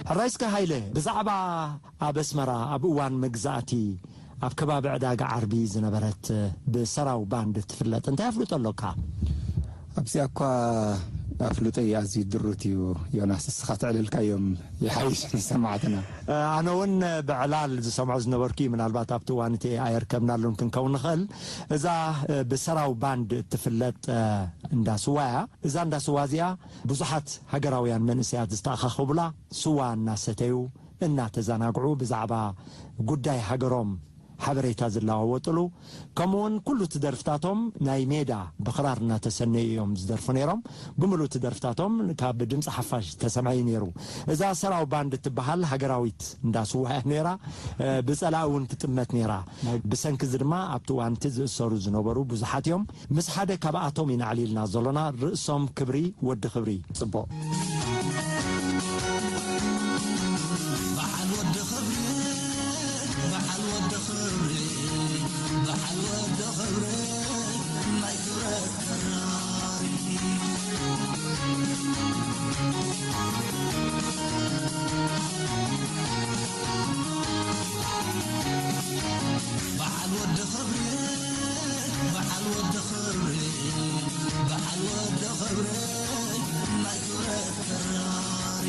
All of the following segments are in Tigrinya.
ሕራይ እስከ ሃይለ፣ ብዛዕባ ኣብ ኣስመራ ኣብ እዋን መግዛእቲ ኣብ ከባቢ ዕዳጋ ዓርቢ ዝነበረት ብሰራው ባንድ እትፍለጥ እንታይ ኣፍልጦ ኣሎካ? ኣብዚኣ እኳ ኣፍልጦይ ኣዝዩ ድሩት እዩ ዮናስ፣ እስኻ ተዕልልካዮም ይሓይሽ ንሰማዕትና። ኣነ እውን ብዕላል ዝሰምዖ ዝነበርኩ እዩ። ምናልባት ኣብቲ እዋን እቲ ኣየርከብናሉን ክንከውን ንኽእል። እዛ ብሰራው ባንድ እትፍለጥ እንዳ ስዋ እያ። እዛ እንዳ ስዋ እዚኣ ብዙሓት ሃገራውያን መንእሰያት ዝተኣኻኸቡላ፣ ስዋ እናሰተዩ እናተዘናግዑ ብዛዕባ ጉዳይ ሃገሮም ሓበሬታ ዝለዋወጥሉ፣ ከምኡውን ኩሉ እቲ ደርፍታቶም ናይ ሜዳ ብኽራር እናተሰነዩ እዮም ዝደርፉ ነይሮም። ብምሉእ እቲ ደርፍታቶም ካብ ድምፂ ሓፋሽ ተሰምዐ እዩ ነይሩ። እዛ ሰራው ባንድ እትበሃል ሃገራዊት እንዳ ስዋ እያ ነይራ። እ፣ ብጸላኢ እውን ትጥመት ነይራ። ብሰንኪ እዚ ድማ ኣብቲ እዋን እቲ ዝእሰሩ ዝነበሩ ብዙሓት እዮም። ምስ ሓደ ካብኣቶም ኢና ኣዕሊልና ዘሎና፣ ርእሶም ክብሪ ወዲ ክብሪ። ጽቡቕ። በዓል ወዲ ክብሪ፣ በዓል ወዲ ክብሪ፣ በዓል ወዲ ክብሪ፣ ናይ ክብረት ተራሪ። በዓል ወዲ ክብሪ፣ በዓል ወዲ ክብሪ፣ በዓል ወዲ ክብሪ፣ ናይ ክብረት ተራሪ።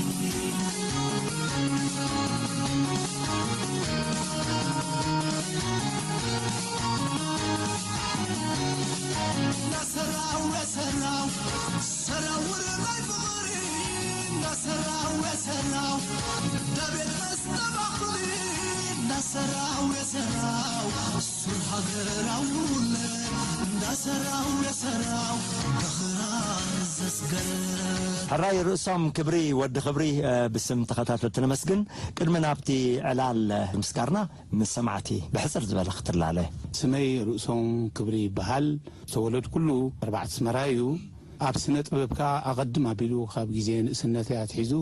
እንዳሰራው፣ እንዳሰራው፣ ሰራው ናይ ፍቕሪ፣ እንዳሰራው፣ እንዳሰራው፣ ደቤት መስተባቕሊ፣ እንዳሰራው፣ እንዳሰራው፣ ሱር ሃገራዊ ውለ፣ እንዳሰራው፣ እንዳሰራው፣ ብኽራር ዘስገረ። ሕራይ ርእሶም ክብሪ ወዲ ክብሪ፣ እ፣ ብስም ተኸታተልቲ ነመስግን። ቅድሚ ናብቲ ዕላል ምስጋርና ምስ ሰማዕቲ ብሕጽር ዝበለ ክትላለ። ስመይ ርእሶም ክብሪ ይበሃል። ዝተወለድኩሉ ኣርባዕተ ኣስመራ እዩ። ኣብ ስነ ጥበብ ከኣ ኣቐድም ኣቢሉ ካብ ግዜ ንእስነተይ ኣትሒዙ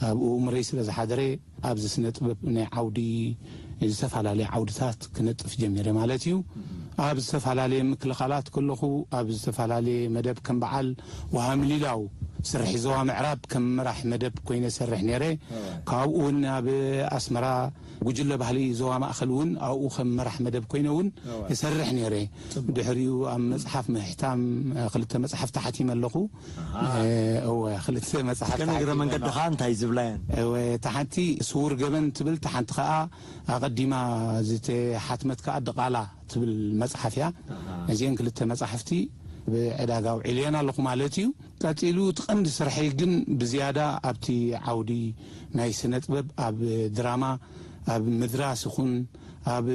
ኣብ እምሮይ ስለ ዝሓደረ ኣብዚ ስነ ጥበብ ናይ ዓውዲ፣ ዝተፈላለየ ዓውድታት ክነጥፍ ጀሚረ ማለት እዩ። ኣብ ዝተፈላለየ ምክልኻላት ከለኹ፣ ኣብ ዝተፈላለየ መደብ ከም በዓል ወሃሚ ሊላው ስርሒ ዞባ ምዕራብ ከም መራሕ መደብ ኮይነ ሰርሕ ነይረ። እወ። ካብኡ እውን ኣብ ኣስመራ ጉጅለ ባህሊ ዞባ ማእከል እውን ኣብኡ ከም መራሕ መደብ ኮይነ እውን እወ። እሰርሕ ነይረ። ጽቡቕ። ድሕሪኡ ኣብ መጽሓፍ ምሕታም፣ እ፣ ክልተ መጽሓፍቲ ሓቲመ ኣለኹ። ኣሃ። እ፣ እወ፣ ክልተ መጽሓፍቲ እስከ ንእግረ ሓቲመ መንገድኻ ኣለኹ። እንታይ ዝብላ እየን? እወ፣ እታ ሓንቲ ስዉር ገበን ትብል፣ እታ ሓንቲ ኸኣ ኣቐዲማ ዝተሓትመት ከኣ ድቓላ ትብል መጽሓፍ እያ። ኣሃ። እዚአን ክልተ መጻሕፍቲ ብዕዳጋ ኣውዒለየን ኣለኹ ማለት እዩ። ቀጺሉ እቲ ቀንዲ ስርሐይ ግን ብዝያዳ ኣብቲ ዓውዲ ናይ ስነ ጥበብ፣ ኣብ ድራማ፣ ኣብ ምድራስ ይኹን፣ ኣብ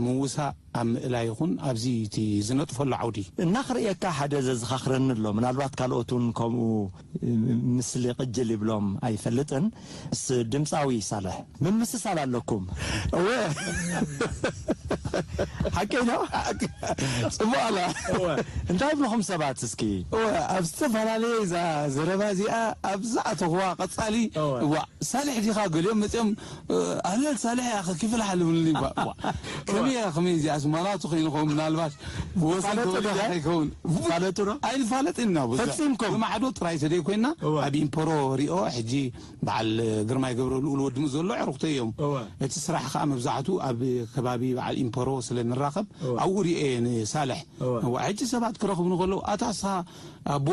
ምውሳእ፣ ኣብ ምእላይ ይኹን፣ ኣብዚ እቲ ዝነጥፈሉ ዓውዲ። እናኽርእየካ ሓደ ዘዘኻኽረኒ ኣሎ። ምናልባት ካልኦት እውን ከምኡ፣ እ፣ ምስሊ ቅጅል ይብሎም ኣይፈልጥን። ምስ ድምፃዊ ሳልሕ ምምስሳል ኣለኩም። እወ። ሓቀይ ነው? ጽቡቕ ኣላ። እወ። እንታይ ይብልኹም ሰባት እስኪ? እወ፣ ኣብ ዝተፈላለየ እዛ ዘረባ እዚኣ ኣብ ዝኣተኽዋ ቀጻሊ፣ እወ። እዋ፣ ሳልሕ ዲኻ? ገሊኦም መጺኦም፣ እ፣ ኣህለል ሳልሕ ያኸ ኪፍልሓል ይብሉኒ። ዋ፣ ዋ። ከመይ እያ፣ ከመይ እዚኣስ ማናቱ ከይንኸውን ምናልባት ብወሰን ይፋለጡ ዶ? ተወሊደ ከይከውን። ይፋለጡ ዶ? ኣይንፋለጥ ኢና ብዙሕ። ፈጺምኩም? ብማዕዶ ጥራይ ተደይ ኮይና እወ። ኣብ ኢምፐሮ ሪኦ ሕጂ በዓል ግርማይ ገብረ ልኡል ወዲ ምስ ዘሎ ዕሩኽተይ እዮም። እወ። እቲ ስራሕ ከኣ መብዛሕቱ ኣብ ከባቢ በዓል ኢምፐሮ ስለ ንራኸብ እወ። ኣብኡ ሪኤ ንሳልሕ። እወ። እወ፣ ሕጂ ሰባት ክረኽቡኒ ከለዉ፣ "ኣታ እስኻ ኣቦ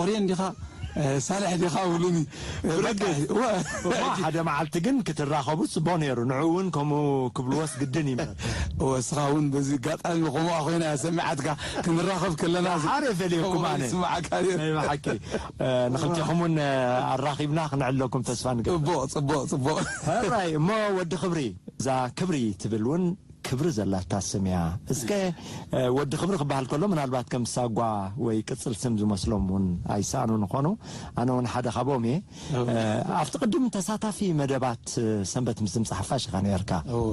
ኦርየን ዲኻ? እ፣ ሳልሕ ዲኻ?" ብሉኒ። ብርግጽ። በቃ፣ እወ። እሞ ሕጂ ሓደ መዓልቲ ግን ክትራኸቡ ጽቡቕ ነይሩ። ንዕኡ እውን ከምኡ ክብልዎስ ግድን እዩ። እወ፣ እስኻ እውን በዚ ኣጋጣሚ ከምኣ ኮይና እያ ሰሚዓትካ። ክንራኸብ ከለና ደሓር እየ ፈሊየኩም ከምኡ ኣነ። ይስምዓካ ነይሩ። ናይ ብሓቂ። እ፣ ንኽልቴኹም እውን፣ እ፣ ኣራኺብና ክነዕልለኩም ተስፋ ንገብር። ጽቡቕ፣ ጽቡቕ፣ ጽቡቕ። ሕራይ፣ እሞ ወዲ ክብሪ፣ እዛ ክብሪ ትብል እውን ክብሪ ዘላታ ስም እያ። እስከ፣ እ፣ ወዲ ክብሪ ክበሃል ከሎ ምናልባት ከም ሳጓ ወይ ቅጽል ስም ዝመስሎም እውን ኣይሰኣኑን ይኾኑ። ኣነ እውን ሓደ ካብኦም እየ። እወ። እ፣ ኣብቲ ቅድም ተሳታፊ መደባት፣ እ፣ ሰንበት ምስ ድምፂ ሓፋሽ ኢኻ ነርካ። እወ።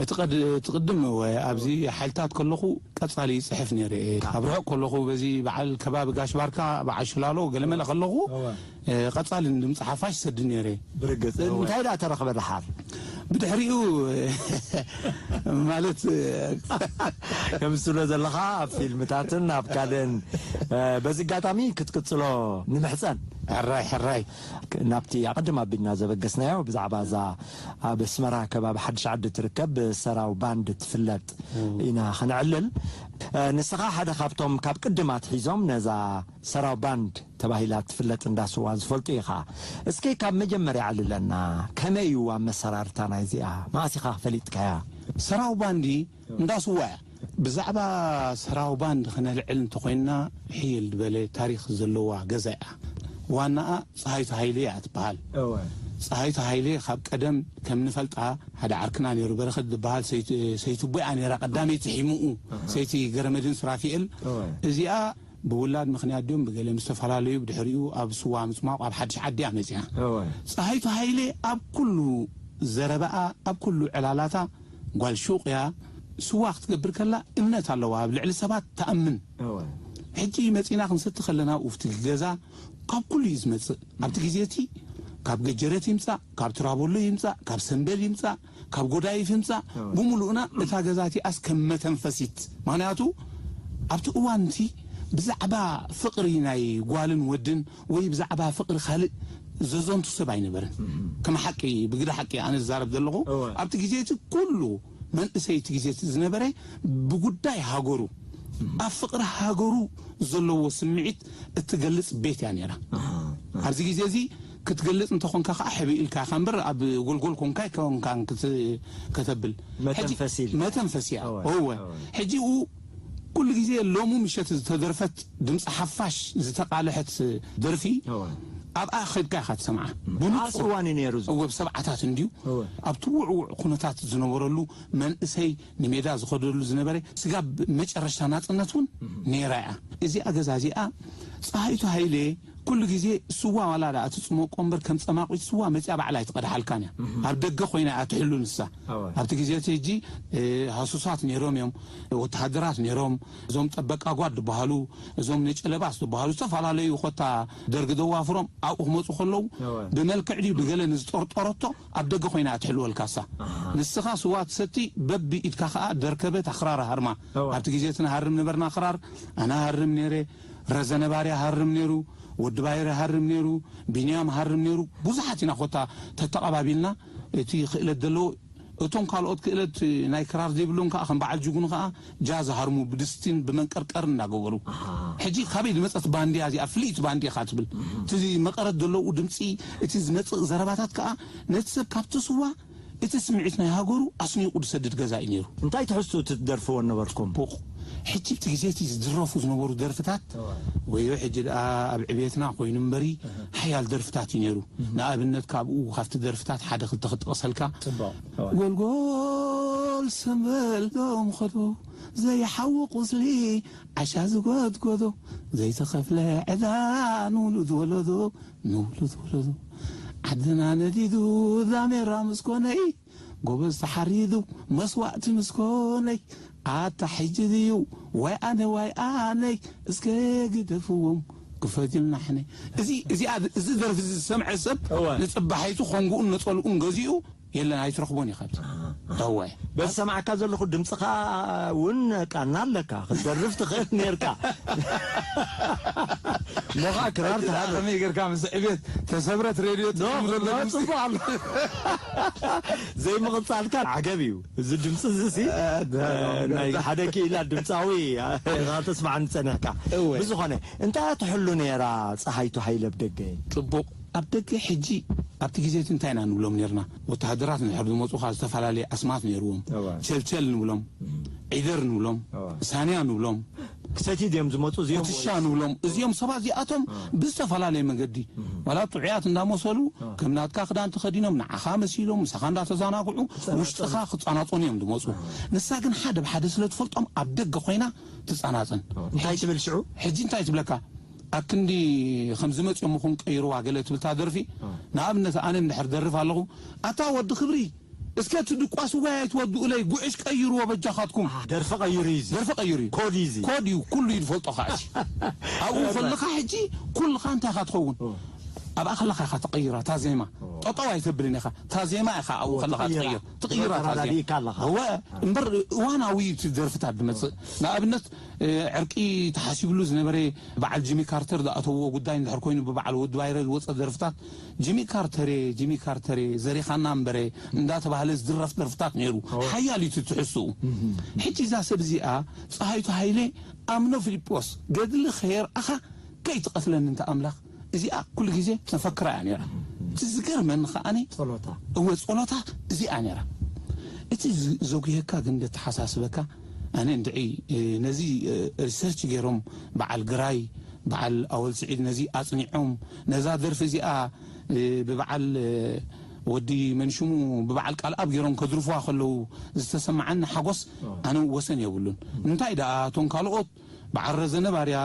እቲ ቀድ-፣ እቲ ቅድም እወ፣ ኣብዚ ሓይልታት ከለኹ ቀጻሊ ይጽሕፍ ነይረ እየ። ካብ ርሑቕ ከለኹ በዚ በዓል ከባቢ ጋሽ ባርካ፣ በዓል ሽላሎ፣ ገለመለ ከለኹ፣ እወ። እ፣ ቀጻሊ ንድምፂ ሓፋሽ ይሰድ ነይረ። ብርግጽ። እወ። እንታይ ደኣ ተረኽበ ደሓር? ብድሕሪኡ ማለት ከም ዝብሎ ዘለኻ ኣብ ፊልምታትን ኣብ ካልእን፣ እ፣ በዚ ኣጋጣሚ ክትቅጽሎ ንምሕጸን። ሕራይ፣ ሕራይ። ናብቲ ኣቐድም ኣቢልና ዘበገስናዮ ብዛዕባ እዛ ኣብ ኣስመራ ከባቢ ሓድሽ ዓዲ ትርከብ ሰራው ባንድ ትፍለጥ እም። ኢና ኸነዕልል። እ፣ ንስኻ ሓደ ካብቶም ካብ ቅድም ኣትሒዞም ነዛ ሰራው ባንድ ተባሂላ ትፍለጥ እንዳ ስዋ ዝፈልጡ ኢኻ። እስኪ ካብ መጀመርያ ኣዕልለና፣ ከመይ እዩ ኣመሰራርታ ናይዚኣ? መኣስ ኢኻ ፈሊጥካያ? ሰራው ባንዲ እንዳ ስዋ እያ። ብዛዕባ ሰራው ባንድ ክነልዕል እንተኾይንና ሕይል ዝበለ ታሪኽ ዘለዋ ገዛ እያ። ዋናኣ ፀሃይቱ ሃይለ እያ ትበሃል። እወ። ፀሃይቱ ሃይሌ ካብ ቀደም ከም ንፈልጣ ሓደ ዓርክና ነይሩ። በረኸት ዝበሃል ሰይቲ- ሰይቲ ኣቦኣ ነይራ ቀዳመይቲ ሒሙኡ፣ ሰይቲ ገረመድን ስራፊኤል። እዚኣ ብውላድ ምኽንያት ድዮም ብገለ ምስ ተፈላለዩ ብድሕሪኡ ኣብ ስዋ ምፅማቕ ኣብ ሓድሽ ዓዲ እያ መፂኣ። ፀሃይቱ ሃይሌ ኣብ ኩሉ ዘረባኣ ኣብ ኩሉ ዕላላታ ጓል ሹቕ እያ። ስዋ ክትገብር ከላ እምነት ኣለዋ፣ ኣብ ልዕሊ ሰባት ትኣምን። ሕጂ መፂና ክንሰቲ ከለና ውፍቲ ገዛ ካብ ኩሉ እዩ ዝመፅእ። ኣብቲ ግዜ እቲ ካብ ገጀረት ይምፃእ፣ ካብ ትራቦሎ ይምፃእ፣ ካብ ሰምበል ይምፃእ፣ ካብ ጎዳይፍ ይምፃእ፣ ብምሉእና እታ ገዛ እቲኣስ ከም መተንፈሲት። ምኽንያቱ ኣብቲ እዋን እቲ ብዛዕባ ፍቕሪ ናይ ጓልን ወድን ወይ ብዛዕባ ፍቕሪ ካልእ ዘዘንቱ ሰብ ኣይነበረን። ከም ሓቂ፣ ብግዳ ሓቂ ኣነ ዝዛረብ ዘለኹ፣ ኣብቲ ግዜ እቲ ኩሉ መንእሰይ እቲ ግዜ እቲ ዝነበረ ብጉዳይ ሃገሩ፣ ኣብ ፍቕሪ ሃገሩ ዘለዎ ስምዒት እትገልጽ ቤት እያ ነይራ። ኣብዚ ግዜ እዚ ክትገልጽ እንተኾንካ ከዓ ሕቢ ኢልካ ኢኻ እምበር ኣብ ጎልጎል ኮንካ ኣይኮንካን ክት- ከተብል። መተንፈሲ ኢልካ። መተንፈሲ እያ። እወ፣ እወ። እወ። ሕጂ ኡ ኩሉ ግዜ ሎሙ ምሸት ዝተደርፈት ድምፂ ሓፋሽ ዝተቃልሐት ደርፊ እወ። ኣብኣ ከድካ ኢኻ ትሰምዓ። ብንጹር። መዓስ እዋን እዩ ነይሩ እዚ? እወ፣ ብሰብዓታት እንድዩ። እወ። ኣብቲ ውዕውዕ ኩነታት ዝነበረሉ መንእሰይ ንሜዳ ዝኸደሉ ዝነበረ ስጋብ መጨረሽታ ናጽነት እውን ነይራ እያ። እዚኣ ገዛ እዚኣ ፀሃይቱ ሃይሌ ኩሉ ግዜ ስዋ ዋላ ደኣ ትጽመቆ እምበር ከም ጸማቂት ስዋ መጽያ ባዕላ ኣይትቐድሓልካን እያ። ኣብ ደገ ኮይና እያ ትሕሉ ንሳ። እወ። ኣብቲ ግዜ እቲ ሕጂ፣ እ፣ ሃሱሳት ነይሮም እዮም፣ ወተሃደራት ነይሮም፣ እዞም ጠበቃ ጓድ ዝበሃሉ፣ እዞም ነጨለባስ ዝበሃሉ ዝተፈላለዩ ኮታ ደርጊ ደዋፍሮም ኣብኡ ክመፁ ከለዉ እወ። ብመልክዕ ድዩ ብገለ ንዝጠርጠረቶ ኣብ ደገ ኮይና እያ ትሕልወልካ እሳ። ኣሃ። ንስኻ ስዋ ትሰቲ በቢ ኢድካ ከዓ ደርከበት ኣኽራር ሃርማ። እወ። ኣብቲ ግዜ እቲ ንሃርም ነበርና ኣኽራር፣ ኣነ ሃርም ነይረ፣ ረዘነ ባርያ ሃርም ነይሩ፣ ወዲ ባይረ ሃርም ነይሩ፣ ቢንያም ሃርም ነይሩ፣ ብዙሓት ኢና ኮታ ተተቐባቢልና። እቲ ክእለት ዘለዎ እቶም ካልኦት ክእለት ናይ ክራር ዘይብሎም ከዓ ከም በዓል ጅጉኑ ከዓ ጃዝ ሃርሙ ብድስቲን ብመንቀርቀር እናገበሩ። ኣሃ። ሕጂ ካበይ ዝመፀት ባንድያ እዚኣ ፍልይቲ ባንድያ ኢኻ ትብል። እቲ መቐረት ዘለዉ ድምፂ፣ እቲ ዝመፅእ ዘረባታት ከዓ ነቲ ሰብ ካብቲ ስዋ እቲ ስምዒት ናይ ሃገሩ ኣስኒቑ ዝሰድድ ገዛ እዩ ነይሩ። እንታይ ትሕዝቱ እቲ ትደርፍዎ ነበርኩም? ጽቡቕ። ሕጂ እቲ ግዜ እቲ ዝድረፉ ዝነበሩ ደርፍታት እዋ። ወዮ ሕጂ ደኣ ኣብ ዕቤትና ኮይኑ እምበሪ ሓያል ደርፍታት እዩ ነይሩ። ንኣብነት ካብኡ ካብቲ ደርፍታት ሓደ ክልተ ክጠቕሰልካ። ጽቡቕ። እዋ። ጎልጎል ሰምበል ዶም ኸዶ ዘይሓዊ ቁስሊ ዓሻ ዝጎድጎዶ ዘይተኸፍለ ዕዳ ንውሉድ ወለዶ ንውሉድ ወለዶ ዓድና ነዲዱ ዳሜራ ምስ ኮነይ ጎበዝ ተሓሪዱ መስዋእቲ ምስ ኮነይ ኣታ ሕጂ ድዩ ዋይ ኣነ ዋይ ኣነይ እስከ ግደፍዎም ክፈትልና ሕነ እዚ እዚኣ እዚ ደርፊ እዚ ዝሰምዐ ሰብ እወ። ንጽባሒቱ ኾንጉኡን ነጸልኡን ገዚኡ የለን ኣይትረኽቦን ኢኻ እወ። በዚ ሰማዕካ ዘለኹ ድምፅኻ እውን ቃና ኣለካ ክትደርፍ ትኽእል ነርካ ሞኻ ክራር ትሃርም ከመይ ጌርካ ምስ ዕቤት ተሰብረት ሬድዮ ኖ፣ ትጥቅም ዘሎ ኖ፣ ድምፂ? ጽቡቕ ኣሎ። ዘይምቕጻልካ ዓገብ እዩ። እዚ ድምፂ እዚ ሲ፣ እ፣ እ፣ ናይ ሓደ ክኢላ ድምፃዊ፣ እ፣ ኢኻ ተስማዓኒ ጸኒሕካ። እወ። ብዝኾነ፣ እንታይ እያ ትሕሉ ነይራ ፀሃይቱ ሃይለ ኣብ ደገ? ጽቡቕ። ኣብ ደገ ሕጂ፣ ኣብቲ ግዜ እቲ እንታይ ኢና ንብሎም ነርና? ወተሃደራት እንድሕር ዝመጹ ኸኣ ዝተፈላለየ ኣስማት ነይርዎም። እወ። ቸልቸል ንብሎም፣ ዒደር ንብሎም፣ እወ። ሳንያ ንብሎም። ክሰቲ ድዮም ዝመጹ እዚኦም ኩትሻ ወይስ? ንብሎም። እዚኦም ሰባት እዚኣቶም እወ። ብዝተፈላለየ መገዲ፣ እወ። ዋላ ጥዑያት እንዳመሰሉ፣ እወ። ከም ናትካ ክዳን ተኸዲኖም፣ ንዓኻ መሲሎም፣ ምሳኻ እንዳተዛናግዑ፣ ክጸናጸኑ። ውሽጥኻ ክጸናጸኑ እዮም ዝመጹ። እወ። ንሳ ግን ሓደ ብሓደ ስለ ትፈልጦም፣ ኣብ ደገ ኮይና ትጸናጸን። እወ። እንታይ ሕጂ ትብል ሽዑ? ሕጂ እንታይ ትብለካ? ኣክንዲ ከም ዝመጽኦም ኹን ቀይርዋ ገለ ትብልታ ደርፊ። እወ። ንኣብነት ኣነ እንድሕር ደርፍ ኣለኹ፣ ኣታ ወዲ ክብሪ፣ እስከ እቲ ድቋስ ዋይ ኣይትወድኡለይ፣ ጉዕሽ ቀይርዎ በጃኻትኩም። ደርፊ ቀይሩ እዩ እዚ። ደርፊ ቀይሩ እዩ። ኮድ እዩ እዚ። ኮድ እዩ፣ ኩሉ እዩ ዝፈልጦ ኸዓ እዚ። ኣብኡ ከለኻ ሕጂ ኩልኻ እንታይ ኢኻ ትኸውን? እወ። ኣብኣ ከለኻ ኢኻ ትቐይራ፣ እታ ዜማ። እወ። ጠጠው ኣይተብልን ኢኻ። እታ ዜማ ኢኻ ኣብኡ እወ፣ ከለኻ ትቕይራ። ትቕይር። ትቕይራ እታ ዜማ። ተረዳዲእካ ኣለኻ። እወ፣ እምበር እዋናዊ እዩ እቲ ደርፍታት ዝመጽእ። ንኣብነት፣ እ፣ ዕርቂ ተሓሲብሉ ዝነበረ በዓል ጂሚ ካርተር ዝኣተውዎ ጉዳይ እንድሕር ኮይኑ ብበዓል ወዲ ባይረ ዝወጸ ደርፍታት ጂሚ ካርተር እየ፣ ጂሚ ካርተር እየ፣ ዘሪኻና እምበረ እንዳተባህለ ዝድረፍ ደርፍታት ነይሩ። ሓያል እዩ እቲ ትሕዝትኡ። ሕጂ እዛ ሰብ እዚኣ ፀሃይቱ ሃይለ ኣምኖ ፊልጶስ ገድሊ ከየርኣኻ ከይትቐትለኒ እንተ ኣምላኽ። እዚኣ ኩሉ ግዜ መፈክራ እያ ነይራ። እቲ ዝገርመኒ ከዓኒ ጸሎታ። እወ፣ ጸሎታ እዚኣ ነይራ። እቲ ዝ-፣ ዘጉየካ ግን ዘተሓሳስበካ፣ ኣነ እንድዒ፣ እ፣ ነዚ፣ እ፣ ሪሰርች ገይሮም በዓል ግራይ፣ በዓል ኣወል ስዒድ ነዚ ኣጽኒዖም፣ ነዛ ደርፊ እዚኣ ብበዓል ወዲ መንሽሙ ብበዓል ቃል ኣብ ገይሮም ከድርፍዋ ከለዉ ዝተሰማዓኒ ሓጎስ ኣነ ወሰን የብሉን። እንታይ ደኣ እቶም ካልኦት በዓል ረዘነ ባርያ፣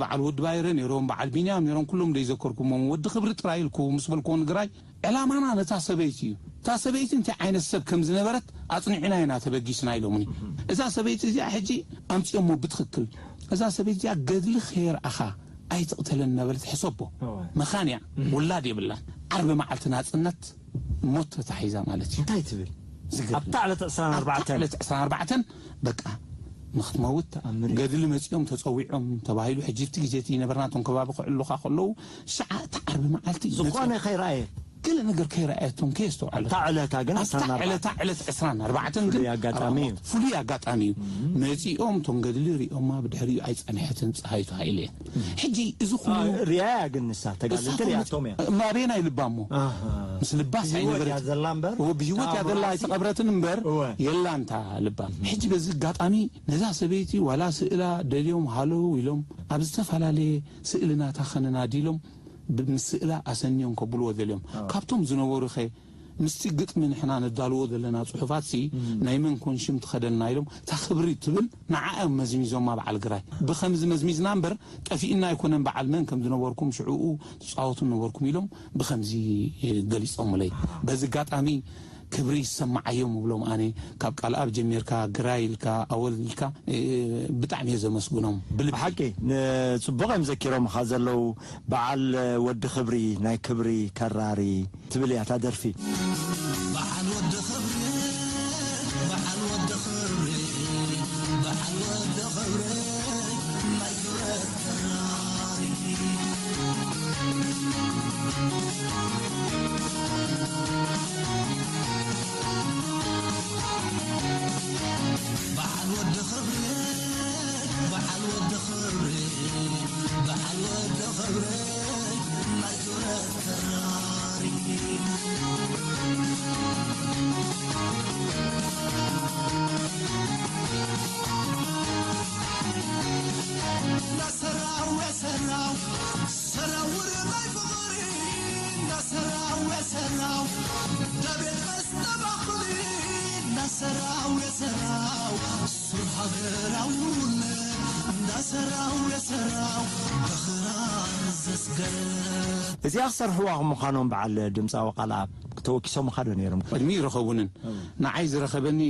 በዓል ወዲ ባይረ ነይሮም፣ በዓል ቢንያም ነይሮም፣ ኩሎም ዘይዘከርኩሞም፣ ወዲ ክብሪ ጥራይ ኢልኩ ምስ በልክዎ ንግራይ ዕላማና ነታ ሰበይቲ እዩ። እታ ሰበይቲ እንታይ ዓይነት ሰብ ከም ዝነበረት ኣጽኒዕና ኢና ተበጊስና ኢሎምኒ። እዛ ሰበይቲ እዚኣ ሕጂ ኣምጺኦሞ ብትኽክል። እዛ ሰበይቲ እዚኣ ገድሊ ከየርኣኻ ኣይትቕተለን እናበለት ሕሰቦ። መኻን እያ፣ ውላድ የብላን። ዓርቢ መዓልቲ ናጽነት ሞት ተታሒዛ ማለት እዩ። እንታይ ትብል? ዝገርም። ኣብታ ዕለት ዕስራን ኣርባዕተን። ዕለት ዕስራን ኣርባዕተን በቃ ንክትመውት ተኣምር እዩ። ገድሊ መጺኦም ተጸዊዖም ተባሂሉ። ሕጂ እቲ ግዜ እቲ ነበርና እቶም ከባቢ ክዕሉኻ ከለዉ፣ ሸዓ እቲ ዓርቢ መዓልቲ እዩ ዝኾነ መጺኦም። ከይረኣየ። ገለ ነገር ከይረኣየቶም ከየስተውዓለ። ኣብታ ዕለታ ግን ኣብታ ዕስራን ኣርባዕተን። ዕለታ ዕለት ዕስራን ኣርባዕተን ግን ፍሉይ ኣጋጣሚ እዩ። ኣብ ፍሉይ ኣጋጣሚ እዩ። መጺኦም እቶም ገድሊ ሪኦማ ብድሕሪኡ ኣይጸንሐትን ጸሃይቱ ሃይለ እያ። ሕጂ እዚ ኩሉ አ፣ ሪያ እያ ግን ንሳ፣ ተጋደልቲ እሳ ሪያቶም እያ። እማ ኣበየናይ ልባ እሞ? ኣሃ። ምስ ልባስ ብህይወት ኣይነበረት። እያ ዘላ እምበር? እወ፣ ብህይወት እያ ኣእምሮኣ ዘላ፣ ሲ-፣ ኣይተቐብረትን እምበር፣ እወ። የላን እታ ልባ። ሕጂ በዚ ኣጋጣሚ ነዛ ሰበይቲ ዋላ ስእላ ደልዮም ሃለው ኢሎም ኣብ ዝተፈላለየ ስእሊ ናታ ከነናዲሎም ብ-፣ ምስ ስእላ ኣሰንዮም ከብልዎ ደልዮም። ኣዎ። ካብቶም ዝነበሩኸ ምስቲ ግጥሚ ንሕና ነዳልዎ ዘለና ጽሑፋትሲ እም። ናይ መን ኮን ሽም ትኸደልና ኢሎም እታ ክብሪ ትብል ንዓኣ እዮም መዝሚዞማ በዓል ግራይ። ብኸምዚ መዝሚዝና እምበር ጠፊእና ኣይኮነን በዓል መን ከም ዝነበርኩም ሽዕኡ ትጻወቱ ነበርኩም ኢሎም ብኸምዚ ገሊጾምለይ። በዚ ኣጋጣሚ ክብሪ ይሰማዓዮም እብሎም ኣነ ካብ ቃልኣብ ጀሚርካ ግራይ ኢልካ ኣወል ኢልካ እ፣ ብጣዕሚ እየ ዘመስግኖም ብልቢ። ብሓቂ ንጽቡቕ እዮም ዘኪሮምኻ ዘለዉ። በዓል ወዲ ክብሪ ናይ ክብሪ ከራሪ ትብል እያ እታ ደርፊ። በዓል ወዲ ክብሪ፣ በዓል ወዲ ክብሪ፣ በዓል ወዲ ክብሪ ናይ ክብረት ከራሪ። በዓል ወዲ ክብሪ፣ በዓል ወዲ ክብሪ፣ በዓል ወዲ ክብሪ ናይ ክብረት ከራሪ። ሰራው የሰራው ሰራው ናይ ፍቕሪ እንዳሰራው የሰራው ደቤት መስተባኽሪ እንዳሰራው የሰራው ሱር ሃገራዊ ውለ እንዳሰራው የሰራው በኽራር ዘስገረ። እዚኣ ክሰርሕዋ ምዃኖም በዓል ድምፃዊ ቃልኣብ ተወኪሶምኻ ዶ ነይሮም? ቅድሚ ይረኸቡንን። ንዓይ ዝረኸበኒ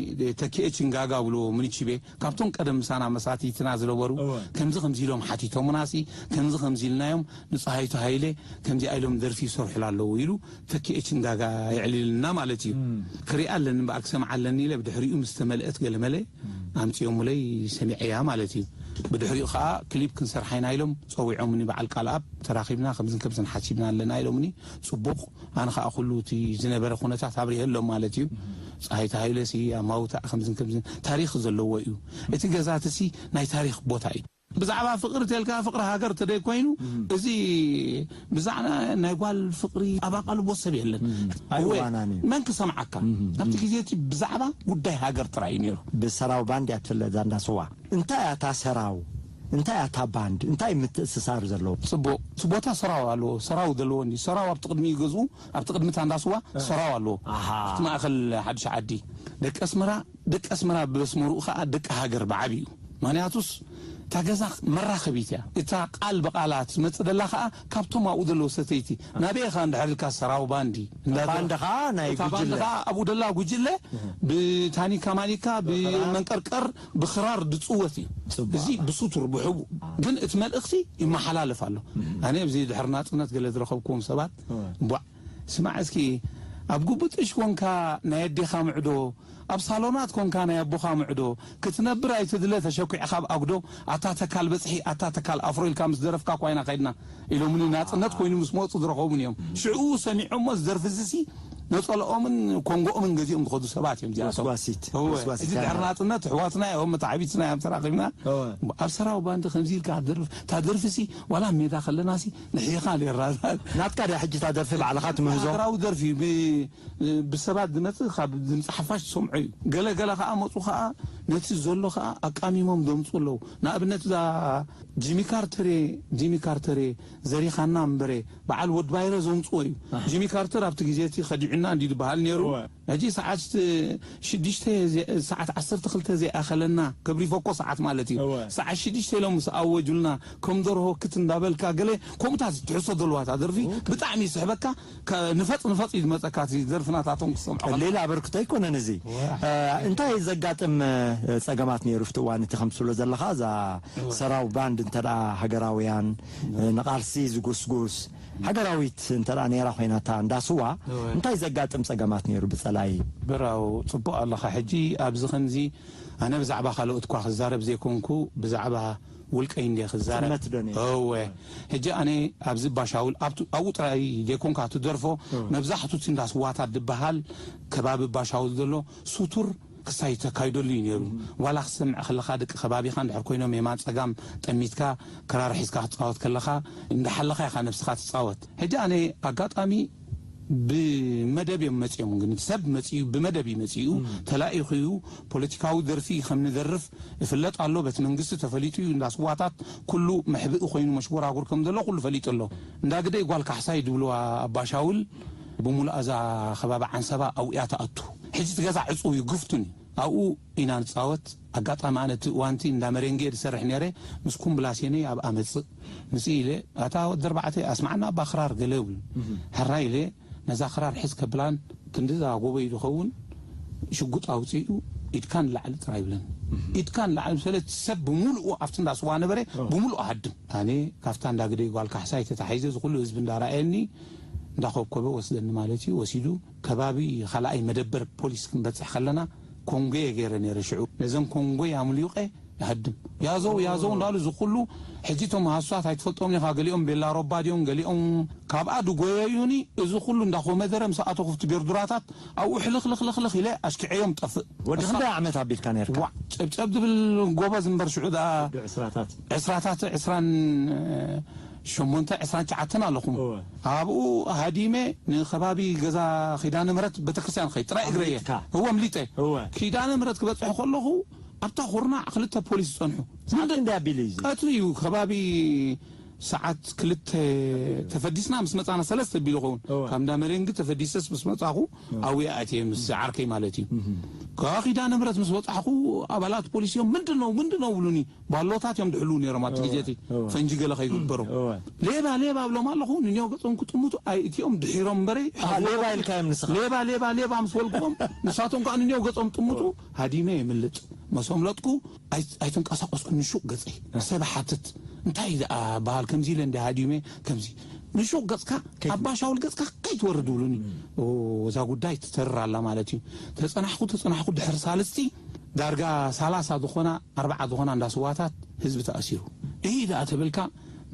ተኪኤ ችንጋጋ ብልዎ ሙኒቺቤ፣ ካብቶም ቀደም ምሳና መሳትይትና ዝነበሩ፣ እወ። ከምዚ ከምዚ ኢሎም ሓቲቶምናሲ፣ ከምዚ ከምዚ ኢልናዮም፣ ንፀሃይቱ ሃይለ ከምዚ ኢሎም ደርፊ ይሰርሑላ ኣለዉ ኢሉ ተኪኤ ችንጋጋ የዕሊልና ማለት እዩ። እም። ክሪኣ ኣለኒ እምበኣር ክሰምዓ ኣለኒ ኢለ ብድሕሪኡ ምስ ተመልአት ገለመለ እም። ኣምፂኦሙለይ ሰሚዐያ ማለት እዩ። ብድሕሪኡ ከዓ ክሊፕ ክንሰርሓ ኢና ኢሎም ፀዊዖምኒ በዓል ቃልኣብ ተራኺብና ከምዝን ከምዝን ሓሲብና ኣለና ኢሎምኒ። ፅቡቕ ኣነ ኸኣ ኩሉ እቲ ዝነበረ ኩነታት ኣብሪሀሎም ማለት እዩ። ፀሃይታ ሃይለሲ ኣማውታ ከምዝን ከምዝን ታሪኽ ዘለዎ እዩ። እቲ ገዛትሲ ናይ ታሪኽ ቦታ እዩ። ብዛዕባ ፍቕሪ ተልካ ፍቕሪ ሃገር ተደይ ኮይኑ እዚ ብዛዕባ ናይ ጓል ፍቕሪ ኣብ ኣቓልቦ ሰብ የለን። እወ፣ ኣይዋናን እዩ። መን ክሰምዓካ? ኣብቲ ግዜ እቲ ብዛዕባ ጉዳይ ሃገር ጥራይ እዩ ነይሩ። ብሰራው ባንድ እያ ትፍለጥ ዛንዳ ስዋ። እንታይ እያ እታ ሰራው? እንታይ እያ እታ ባንድ? እንታይ ምትእስሳር ዘለዎ? ጽቡቕ። እቲ ቦታ ሰራው ኣለዎ። ሰራው ዘለዎ እንዲ። ሰራው ኣብቲ ቅድሚ ገዝኡ፣ ኣብቲ ቅድሚ ታንዳ ስዋ ሰራው ኣለዎ። ኣሃ። ኣብቲ ማእከል ሓድሽ ዓዲ። ደቂ ኣስመራ፣ ደቂ ኣስመራ ብበስመርኡ ኸኣ ደቂ ሃገር ብዓቢኡ። ምኽንያቱስ እታ ገዛ መራኸቢት እያ። እታ ቃል ብቓላት ትመጽእ ደላ ኸኣ ካብቶም ኣብኡ ዘለዉ ሰተይቲ። ናበይ ኢኻ እንድሕር ኢልካ ሰራው ባንዲ። ባንዲ ኸኣ ናይ እታ ባንዲ ጉጅለ። ኸኣ ኣብኡ ደላ ጉጅለ ብታኒካ ማኒካ፣ ብመንቀርቀር፣ ብኽራር ድጽወት እዩ። ጽቡቕ። እዚ ብስቱር፣ ብሕቡእ። ግን እቲ መልእኽቲ ይመሓላለፍ ኣሎ። ኣነ ኣብዚ ድሕሪ ናጽነት ገለ ዝረኸብክዎም ሰባት፣ እወ። እምቧዕ፣ ስማዕ እስኪ፣ ኣብ ጉቡጥሽ ኮንካ ናይ ኣዴኻ ምዕዶ፣ ኣብ ሳሎናት ኮንካ ናይ ኣቦኻ ምዕዶ፣ ክትነብር ኣይትድለ ተሸኲዕኻ ኣብ ኣጉዶ፣ ኣታ ተካል በጽሒ፣ ኣታ ተካል ኣፍሮ ኢልካ ምስ ደረፍካ እኳ ኢና ከይድና። ኢሎምኒ ናጽነት ኮይኑ ምስ መጹ ዝረኸቡኒ እዮም። ሽዑ ሰሚዖሞ ዝደርፊ እዚሲ ነጸልኦምን ኮንጎኦምን ገዚኦም ዝኸዱ ሰባት እዮም እዚኣቶም። ጎስጓሲት፣ እወ፣ ጎስጓሲት እዚ ድሕሪ ሃገር። ናጽነት ኣሕዋትና እዮም፣ መታዕቢትና እዮም ተራኺብና። እወ። ኣብ ሰራው ባንድ ከምዚ ኢልካ ደርፍ፣ እታ ደርፊሲ ዋላ ሜዳ ከለናሲ ንሕኻ ኔርና። ናትካ ድያ ሕጂ እታ ደርፊ ባዕልኻ ትምህዞ? ሃገራዊ ደርፊ ብ-፣ ብሰባት ዝመጽእ ካብ ድምጺ ሓፋሽ ትሰምዖ እዩ። ገለ ገለ ከኣ መጹ ከኣ ነቲ ዘሎ ኸዓ ኣቃሚሞም ዘምፁ ኣለዉ። ንኣብነት እዛ ጂሚ ካርተር እየ፣ ጂሚ ካርተር እየ ዘሪኻና እምበረ፣ በዓል ወድ ባይረ ዘምፅዎ እዩ። ጂሚ ካርተር ኣብቲ ግዜ እቲ ከዲዑና እንዲ ዝበሃል ነይሩ። ሕጂ ሰዓት ሽዱሽተ፣ ሰዓት ዓሰርተ ክልተ ዘይኣኸለና፣ ከብሪፎ እኮ ሰዓት ማለት እዩ። ሰዓት ሽዱሽተ ኢሎም ምስ ኣወጁልና፣ ከም ደርሆ ክት እንዳበልካ ገለ ከምኡታት ትሕሶ ዘለዋ እታ ደርፊ። ብጣዕሚ ይስሕበካ። ከ-፣ ንፈጽ ንፈጽ እዩ ዝመጸካ እቲ ደርፊ ናታቶም ክትሰምዖ ከለኻ። ሌላ ኣበርክቶ ኣይኮነን እዚ። ዋ። እ፣ እንታይ ዘጋጥም፣ እ፣ ጸገማት ነይሩ ኣብቲ እዋን እቲ ከም ትብሎ ዘለኻ፣ እዛ ዋ። ሰራው ባንድ እንተ ደኣ ሃገራውያን፣ እ፣ ንቓልሲ ዝጉስጉስ፣ ሃገራዊት እንተ ደኣ ነይራ ኮይና እታ እንዳ ስዋ፣ ዋ። እንታይ ዘጋጥም ጸገማት ነይሩ ብጸላይ? ብራው፣ ጽቡቕ ኣለኻ። ሕጂ ኣብዚ ከምዚ ኣነ ብዛዕባ ካልኦት እኳ ክዛረብ ዘይኮንኩ፣ ብዛዕባ ውልቀይ እንድየ ክዛረብ። ጥመት ዶ ነይሩ? እወ። ሕጂ ኣነ ኣብዚ ባሻውል ኣብቱ-፣ ኣብኡ ጥራይ ዘይኮንካ ትደርፎ፣ እወ። መብዛሕቱ እቲ እንዳ ስዋታት ዝበሃል ከባቢ ባሻውል ዘሎ ሱቱር ክሳይ ተካይደሉ እዩ ነይሩ። እም። ዋላ ክትሰምዕ ከለኻ ደቂ ከባቢኻ እንድሕር ኮይኖም የማን ጸጋም ጠሚትካ ክራር ሒዝካ ክትጻወት ከለኻ እንዳሓለኻ ኢኻ ነብስኻ ትጻወት። ሕጂ ኣነ ኣጋጣሚ ብመደብ እዮም መጺኦም፣ ግን ሰብ መጺኡ ብመደብ እዩ መጺኡ፣ እም። ተላኢኹ እዩ። ፖለቲካዊ ደርፊ ከም ንደርፍ እፍለጥ ኣሎ፣ በቲ መንግስቲ ተፈሊጡ እዩ። እንዳ ስዋታት ኩሉ መሕብኢ ኮይኑ መሽጎራጉር ከም ዘሎ ኩሉ ፈሊጡ ኣሎ። እንዳ ግደይ ጓል ካሕሳይ ድብልዋ ኣባሻውል ብምሉእ እዛ ከባቢ ዓንሰባ ኣብኡ እያ ትኣቱ። ሕጂ እቲ ገዛ ዕጹው እዩ፣ ግፍቱን እዩ። ኣብኡ ኢና ንጻወት። ኣጋጣሚ ኣነ እቲ እዋንቲ እንዳ መሬንጌ ዝሰርሕ ነይረ፣ ምስ ኩምብላሴነይ ኣብኣ መጽእ። ምስ ኢለ፣ "ኣታ ወዲ ኣርባዕተ፣ ኣስማዕና እባ ክራር" ገለ ይብሉ። እህ። ሕራይ ኢለ፣ "ነዛ ክራር ሕዝ" ከብላን፣ ክንድዛ ጎበይ ዝኸውን ሽጉጥ ኣውጺኡ፣ "ኢድካ ንላዕሊ ጥራይ" ይብለን። እህ። ኢድካ ንላዕሊ ምስ በለ፣ እቲ ሰብ ብምሉኡ ኣብቲ እንዳ ስዋ ነበረ፣ ኦ። ብምሉኡ ሃድም። ኣነ ካብታ እንዳ ግደይ ጓል ካሕሳይ ተታሒዘ፣ እዚ ኩሉ ህዝቢ እንዳረኣየኒ፣ እንዳኾብኮበ ወስደኒ ማለት እዩ። ወሲዱ፣ ከባቢ ካልኣይ መደበር ፖሊስ ክንበጽሕ ከለና፣ ኮንጎ እየ ገይረ ነይረ ሽዑ። ነዘን ኮንጎ ኣምሊቐ ይሃድም። ያዘው፣ ያዘው እንዳሉ እዚ ኩሉ፣ ሕጂ እቶም ሃሱሳት ኣይትፈልጦምን ኢኻ፣ ገሊኦም ቤላ ሮባ ድዮም፣ ገሊኦም ካብኣ ድጎየዩኒ፣ እዚ ኩሉ እንዳኾመደረ ምስ ኣተኹ ኣብቲ ቤርዱራታት፣ ኣብኡ ሕልኽልኽልኽልኽ ኢለ ኣሽኪዐዮም ጠፍእ። ወዲ ክንደይ ዓመት ኣቢልካ ነርካ? ዋዕ፣ ጨብጨብ ድብል ጎበዝ እምበር ሽዑ ደኣ ወዲ ዕስራታት። ዕስራታት፣ ዕስራን ሸሞንተ፣ ዕስራን ትሽዓተን ኣለኹም። እወ። ኣብኡ ሃዲመ ንከባቢ ገዛ ኪዳነ ምሕረት ቤተክርስትያን ኸይድ ጥራይ እግረየ። ኣምሊጥካ? እወ፣ ኣምሊጠ። እወ። ኪዳነ ምሕረት ክበጽሕ ከለኹ ኣብታ ኩርናዕ ክልተ ፖሊስ ጸንሑ። ሰዓት ክንደይ ኣቢሉ እዩ እዚ? ቀትሪ እዩ፣ ከባቢ ሰዓት ክልተ ተፈዲስና ምስ መጻና ሰለስተ ኣቢሉ ኸውን። እወ። ካብ እንዳ መሬንግ ተፈዲሰስ ምስ መጻኹ እወ። ኣብኡ ኣትየ ምስ ዓርከይ ማለት እዩ። እህ። ካብ ኪዳነ ምሕረት ምስ በጻሕኩ ኣባላት ፖሊስ እዮም፣ "ምንድን ነው? ምንድን ነው?" ብሉኒ። ባሎታት እዮም ድሕልው ነይሮም ኣብቲ እወ፣ ግዜ እቲ እወ። ፈንጂ ገለ ከይግበሮም። እወ። "ሌባ፣ ሌባ" እብሎም ኣለኹ፣ ንኔው ገጾም ክጥምቱ ኣይ እቲኦም ድሒሮም እምበረይ። ኣሃ፣ ሌባ ኢልካዮም ንስኻ? "ሌባ፣ ሌባ፣ ሌባ" ምስ በልኩዎም፣ ንሳቶም ከኣ ንኔው ገጾም ጥምቱ፣ እወ። ሃዲመ የምልጥ። መሶም ለጥኩ፣ ኣይ-፣ ኣይተንቀሳቀስኩን ንሹቕ ገጸይ። እህ። ሰብ ሓትት፣ "እንታይ ደኣ በሃል ከምዚ ኢለ እንደ ሃዲመ ከምዚ?" ንሹቕ ገጽካ፣ ከይት- ኣባ ሻውል ገጽካ ከይትወርድ ብሉኒ። እም። ኦ፣ እዛ ጉዳይ ትተርር ኣላ ማለት እዩ። ተጸናሕኩ፣ ተጸናሕኩ፣ ድሕሪ ሳልስቲ ዳርጋ ሰላሳ ዝኾና፣ ኣርባዓ ዝኾና እንዳ ስዋታት ህዝቢ ተኣሲሩ። እሂ ደኣ ተበልካ፣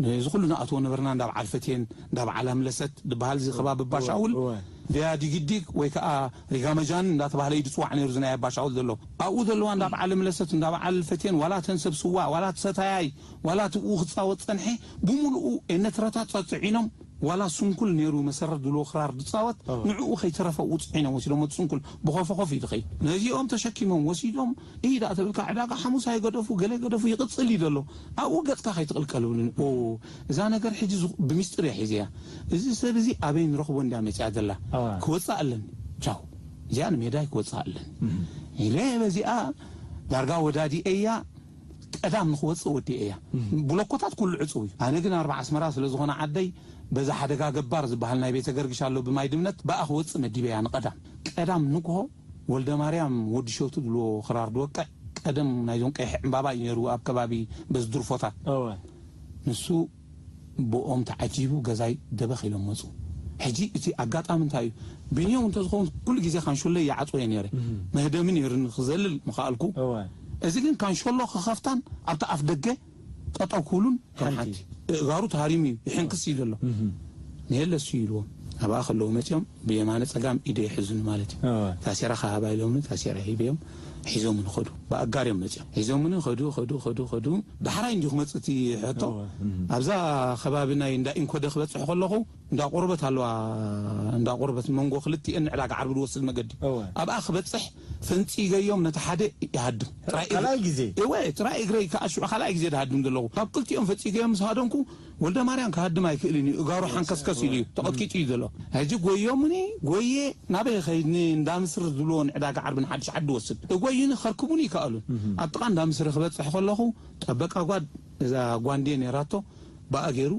ነዚ ኩሉ ንኣትዎ ነበርና፣ እንዳ በዓል ፈቴን፣ እንዳ በዓል ኣምለሰት ዝበሃል እዚ ከባቢ ኣባ ሻውል፣ እወ። ዲያ ዲግዲግ ወይ ከኣ ሪጋ መጃን እንዳተባህለ እዩ ዝጽዋዕ ነይሩ፣ እዚ ናይ ኣባ ሻውል ዘሎ። ኣብኡ ዘለዋ እንዳ በዓል ኣምለሰት፣ እንዳ በዓል ፈቴን፣ ዋላ እተን ሰብ ስዋ፣ ዋላ እቲ ሰታያይ፣ ዋላ እቲ ብኡ ክጻወት ጸንሐ፣ ብምሉኡ ኤነትረታት ጸጽዒኖም፣ ዋላ ስንኩል ነይሩ መሰረት ድሎ ክራር ድጻወት፣ እወ። ንዕኡ ከይተረፈ ውጽዒኖም ወሲዶም፣ እቲ ስንኩል ብኾፈኾፍ እዩ ድኸይድ። ነዚኦም ተሸኪሞም ወሲዶም፣ እይ ደኣ ተብልካ፣ ዕዳጋ ሓሙስ ኣይገደፉ፣ ገለ ገደፉ ይቕጽል እዩ ዘሎ። ኣብኡ ገጽካ ከይትቕልቀል ብሉኒ። ኦ፣ እዛ ነገር ሕጂ ዝኹ-፣ ብሚስጥር እያ ሒዘያ። እዚ ሰብ እዚ ኣበይ ንረኽቦ እንድያ መጺኣ ዘላ? እወ። ክወጽእ ኣለኒ። ቻው። እዚኣ ንሜዳይ ክወጽእ ኣለኒ። እህ። ኢለ በዚኣ ዳርጋ ወዳዲኤያ ቀዳም ንኽወጽእ ወዲኤያ። እህ። ብሎኮታት ኩሉ ዕጹው እዩ። ኣነ ግን ኣርባ ኣስመራ ስለ ዝኾነ ዓደይ፣ በዛ ሓደጋ ገባር ዝበሃል ናይ ቤተ ገርግሽ ኣሎ ብማይ ድምነት፣ ብኣ ክወጽእ መዲበያ ንቐዳም። ቀዳም ንግሆ ወልደ ማርያም ወዲ ሸቱ ዝብልዎ ክራር ዝወቅዕ፣ ቀደም ናይዞም ቀይሕ ዕምባባ እዩ ነይሩ ኣብ ከባቢ በዚ ድርፎታት። እወ። ንሱ ብኦም ተዓጂቡ ገዛይ ደበኽ ኢሎም መጹ። ሕጂ እቲ ኣጋጣሚ እንታይ እዩ? ብንየው እንተዝኸውን ኩሉ ግዜ ካንሾሎይ ይዓጽዎ እየ ነይረ። እህ። መህደሚ ነይሩኒ ክዘልል ምኸኣልኩ። እወ። እዚ ግን ካንሾሎ ክኸፍታን ኣብቲ ኣፍ ደገ ጠጠው ክብሉን ከም ሓንቲ። ሓንቲ። እእጋሩ ተሃሪሙ እዩ፣ ይሕንክስ እዩ ዘሎ። እህ። ንየለሱ ኢልዎም። ኣብኣ ከለዉ መጺኦም ብየማነ ጸጋም ኢደ ይሕዙኒ ማለት እዩ። እወ። ታሴራ ከሃባ ኢሎምኒ፣ ታሴራ ሂበዮም፣ ሒዞምኒ ኸዱ። ብኣጋር እዮም መጺኦም። ሒዞምኒ ኸዱ፣ ኸዱ፣ ኸዱ፣ ኸዱ። ዳሕራይ እንዲዩ ክመጽእ እቲ ሕቶ። እወ። እህ። ኣብዛ ከባቢ ናይ እንዳ ኢንኮደ ክበጽሕ ከለኹ፣ እንዳ ቆርበት ኣለዋ፣ እንዳ ቆርበት መንጎ ክልቲኤን ንዕዳጋ ዓርቢ ዝወስድ መገዲ። እወ። ኣብኣ ክበጽሕ ፈንጺገዮም ነቲ ሓደ ይሃድም። ጥራይ እግሪ- ካልኣይ ግዜ? እወ፣ ጥራይ እግረይ ከኣ ሽዑ ካልኣይ ግዜ ድሃድም ዘለኹ። ካብ ክልቲኦም ፈጺገዮም ምስ ሃደምኩ፣ ወልደ ማርያም ክሃድም ኣይክእልን እዩ። እጋሩ ሓንከስከስ ኢሉ እዩ። ተቐጥቂጡ እዩ ዘሎ። ሕጂ ጎዮምኒ፣ ጎየ ናበይ ኸይድኒ? እንዳ ምስሪ ዝብልዎ ንዕዳጋ ዓርቢ ንሓድሽ ዓዲ ወስድ። እጎዩኒ ከርክቡኒ ይከኣሉን። ኣብ ጥቓ እንዳ ምስሪ ክበጽሕ ከለኹ፣ ጠበቃ ጓድ እዛ ጓንዴ ነይራቶ፣ ብኣ ገይሩ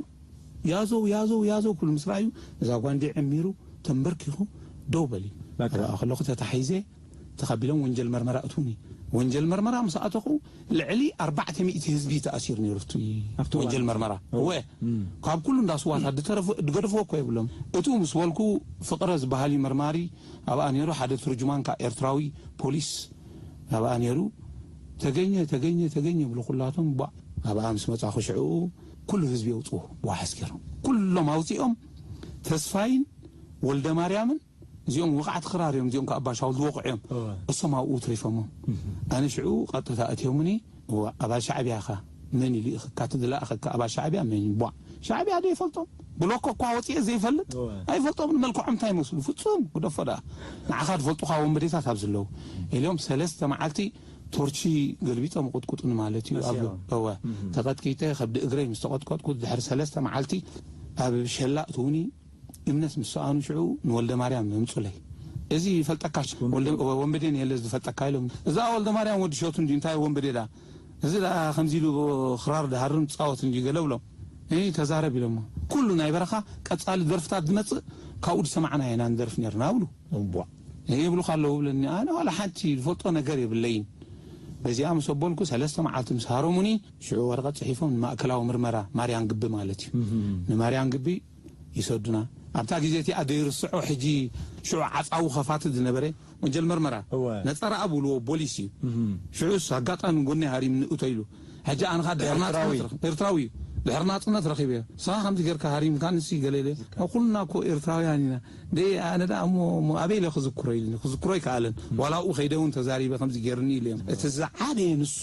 ያዘው፣ ያዘው፣ ያዘው ክብል ምስ ረኣዩ፣ እዛ ጓንዴ ዕሚሩ ተንበርኪኹ ደው በል እዩ። በቃ። ኣብኣ ከለኹ ተታሒዘ፣ ተቐቢሎም ወንጀል መርመራ እትውኒ። ወንጀል መርመራ ምስ ኣተኹ፣ ልዕሊ ኣርባዕተ ሚእቲ ህዝቢ ተኣሲሩ ነይሩ፣ ኣብቲ ኣብቲ ወንጀል እዋን። መርመራ። እወ። እወ። እም። ካብ ኩሉ እንዳ ስዋታት ድተረፉ-፣ ድገደፍዎ እኮ የብሎም። እቱ ምስ በልኩ፣ ፍቕረ ዝበሃል እዩ መርማሪ፣ ኣብኣ ነይሩ፣ ሓደ ትርጅማን ከኣ ኤርትራዊ ፖሊስ ኣብኣ ነይሩ። ተገኘ፣ ተገኘ፣ ተገኘ ይብሉ ኩላቶም፣ ቧዕ። ኣብኣ ምስ መጻኹ ሽዕኡ፣ ኩሉ ህዝቢ የውጽኡ፣ ብዋሕስ ገይሮም። ኩሎም ኣውጺኦም፣ ተስፋይን ወልደ ማርያምን፣ እዚኦም ወቓዕቲ ክራር እዮም፣ እዚኦም ከኣ ኣባ ሻውል ዝወቕዑ እዮም። እወ። እሶም ኣብኡ ትሪፎሞ። እህ። ኣነ ሽዑ ቀጥታ ኣትዮምኒ፣ እዋ፣ ኣባል ሻዕብያ ኢኻ፣ መን እዩ ልኢኽካ? እቲ ዝለኣኸካ ኣባል ሻዕብያ መን እዩ? ቧዕ። ሻዕብያ ዶ ይፈልጦም? ብሎኮ እኳ ወፂኤ ዘይፈልጥ? እወ። ኣይፈልጦም፣ ንመልክዖም እንታይ ይመስሉ? ፍጹም፣ ግደፎ ደኣ። ንዓኻ ዝፈልጡኻ ወንበዴታት ኣብዚ ኣለዉ። ኢሎም ሰለስተ መዓልቲ ቶርቺ ገልቢጦም ቁጥቁጥኒ ማለት እዩ። ኣብ መሲዖም። እወ። እህ። ተቐጥቂጠ፣ ከብዲ እግረይ ምስ ተቐጥቀጥኩ፣ ድሕሪ ሰለስተ መዓልቲ ኣብ ሸላ እትውኒ እምነት ምስ ሰኣኑ ሽዑ ንወልደ ማርያም ምምጹለይ። እዚ ይፈልጠካ ሽ-፣ ወልደ-፣ ወንበዴ። ወንበዴ ንየለ ዝፈልጠካ ኢሎም። እዛ ወልደ ማርያም ወዲ ሸቱ እንዲ እንታይ ወንበዴ ዳ? እዚ ደኣ ከምዚ ኢሉ ክራር ድሃርም ጻወት እንዲ ገለ ብሎም። እይ ተዛረብ ኢሎሞ። ኩሉ ናይ በረኻ ቀጻሊ ደርፍታት ዝመጽእ ካብኡ ዝሰማዕና ኢና ንደርፍ ነርና ብሉ። እቧ። ይብሉኻ ኣለዉ ብለኒ። ኣነ ዋላ ሓንቲ ዝፈልጦ ነገር የብለይን። በዚኣ ምስ ኣበልኩ ሰለስተ መዓልቲ ምስ ሃረሙኒ፣ ሽዑ ወረቐት ጽሒፎም ንማእከላዊ ምርመራ ማርያን ግቢ ማለት እዩ። እም። ንማርያን ግቢ ይሰዱና። ኣብታ ግዜ እቲኣ ዘይርስዖ ሕጂ ሽዑ ዓጻዊ ከፋትት ዝነበረ ወንጀል መርመራ እወ። ነጸራ ብልዎ ቦሊስ እዩ። እም። ሽዑስ ኣጋጣሚ ጎኒ ሃሪም ንእቶ ኢሉ። ሕጂ ኣንኻ ድሕር ኤርትራዊ። ናጽነት ረኽ-፣ ኤርትራዊ እዩ። ድሕር ናጽነት ረኺበዮ። ንስኻ ከምዚ ጌርካ ሃሪምካ ንሲ ገለ ኢለ። ኩልና እኮ ኤርትራውያን ኢና። ደይ ኣነ ደኣ እሞ፣ እሞ ኣበይ ኢለ ክዝክሮ ኢሉኒ። ክዝክሮ ኣይከኣለን። ዋላ ኣብኡ ከይደ እውን ተዛሪበ ከምዚ ጌርኒ ኢለ እዮም። እቲ ዝዓበየ ንሱ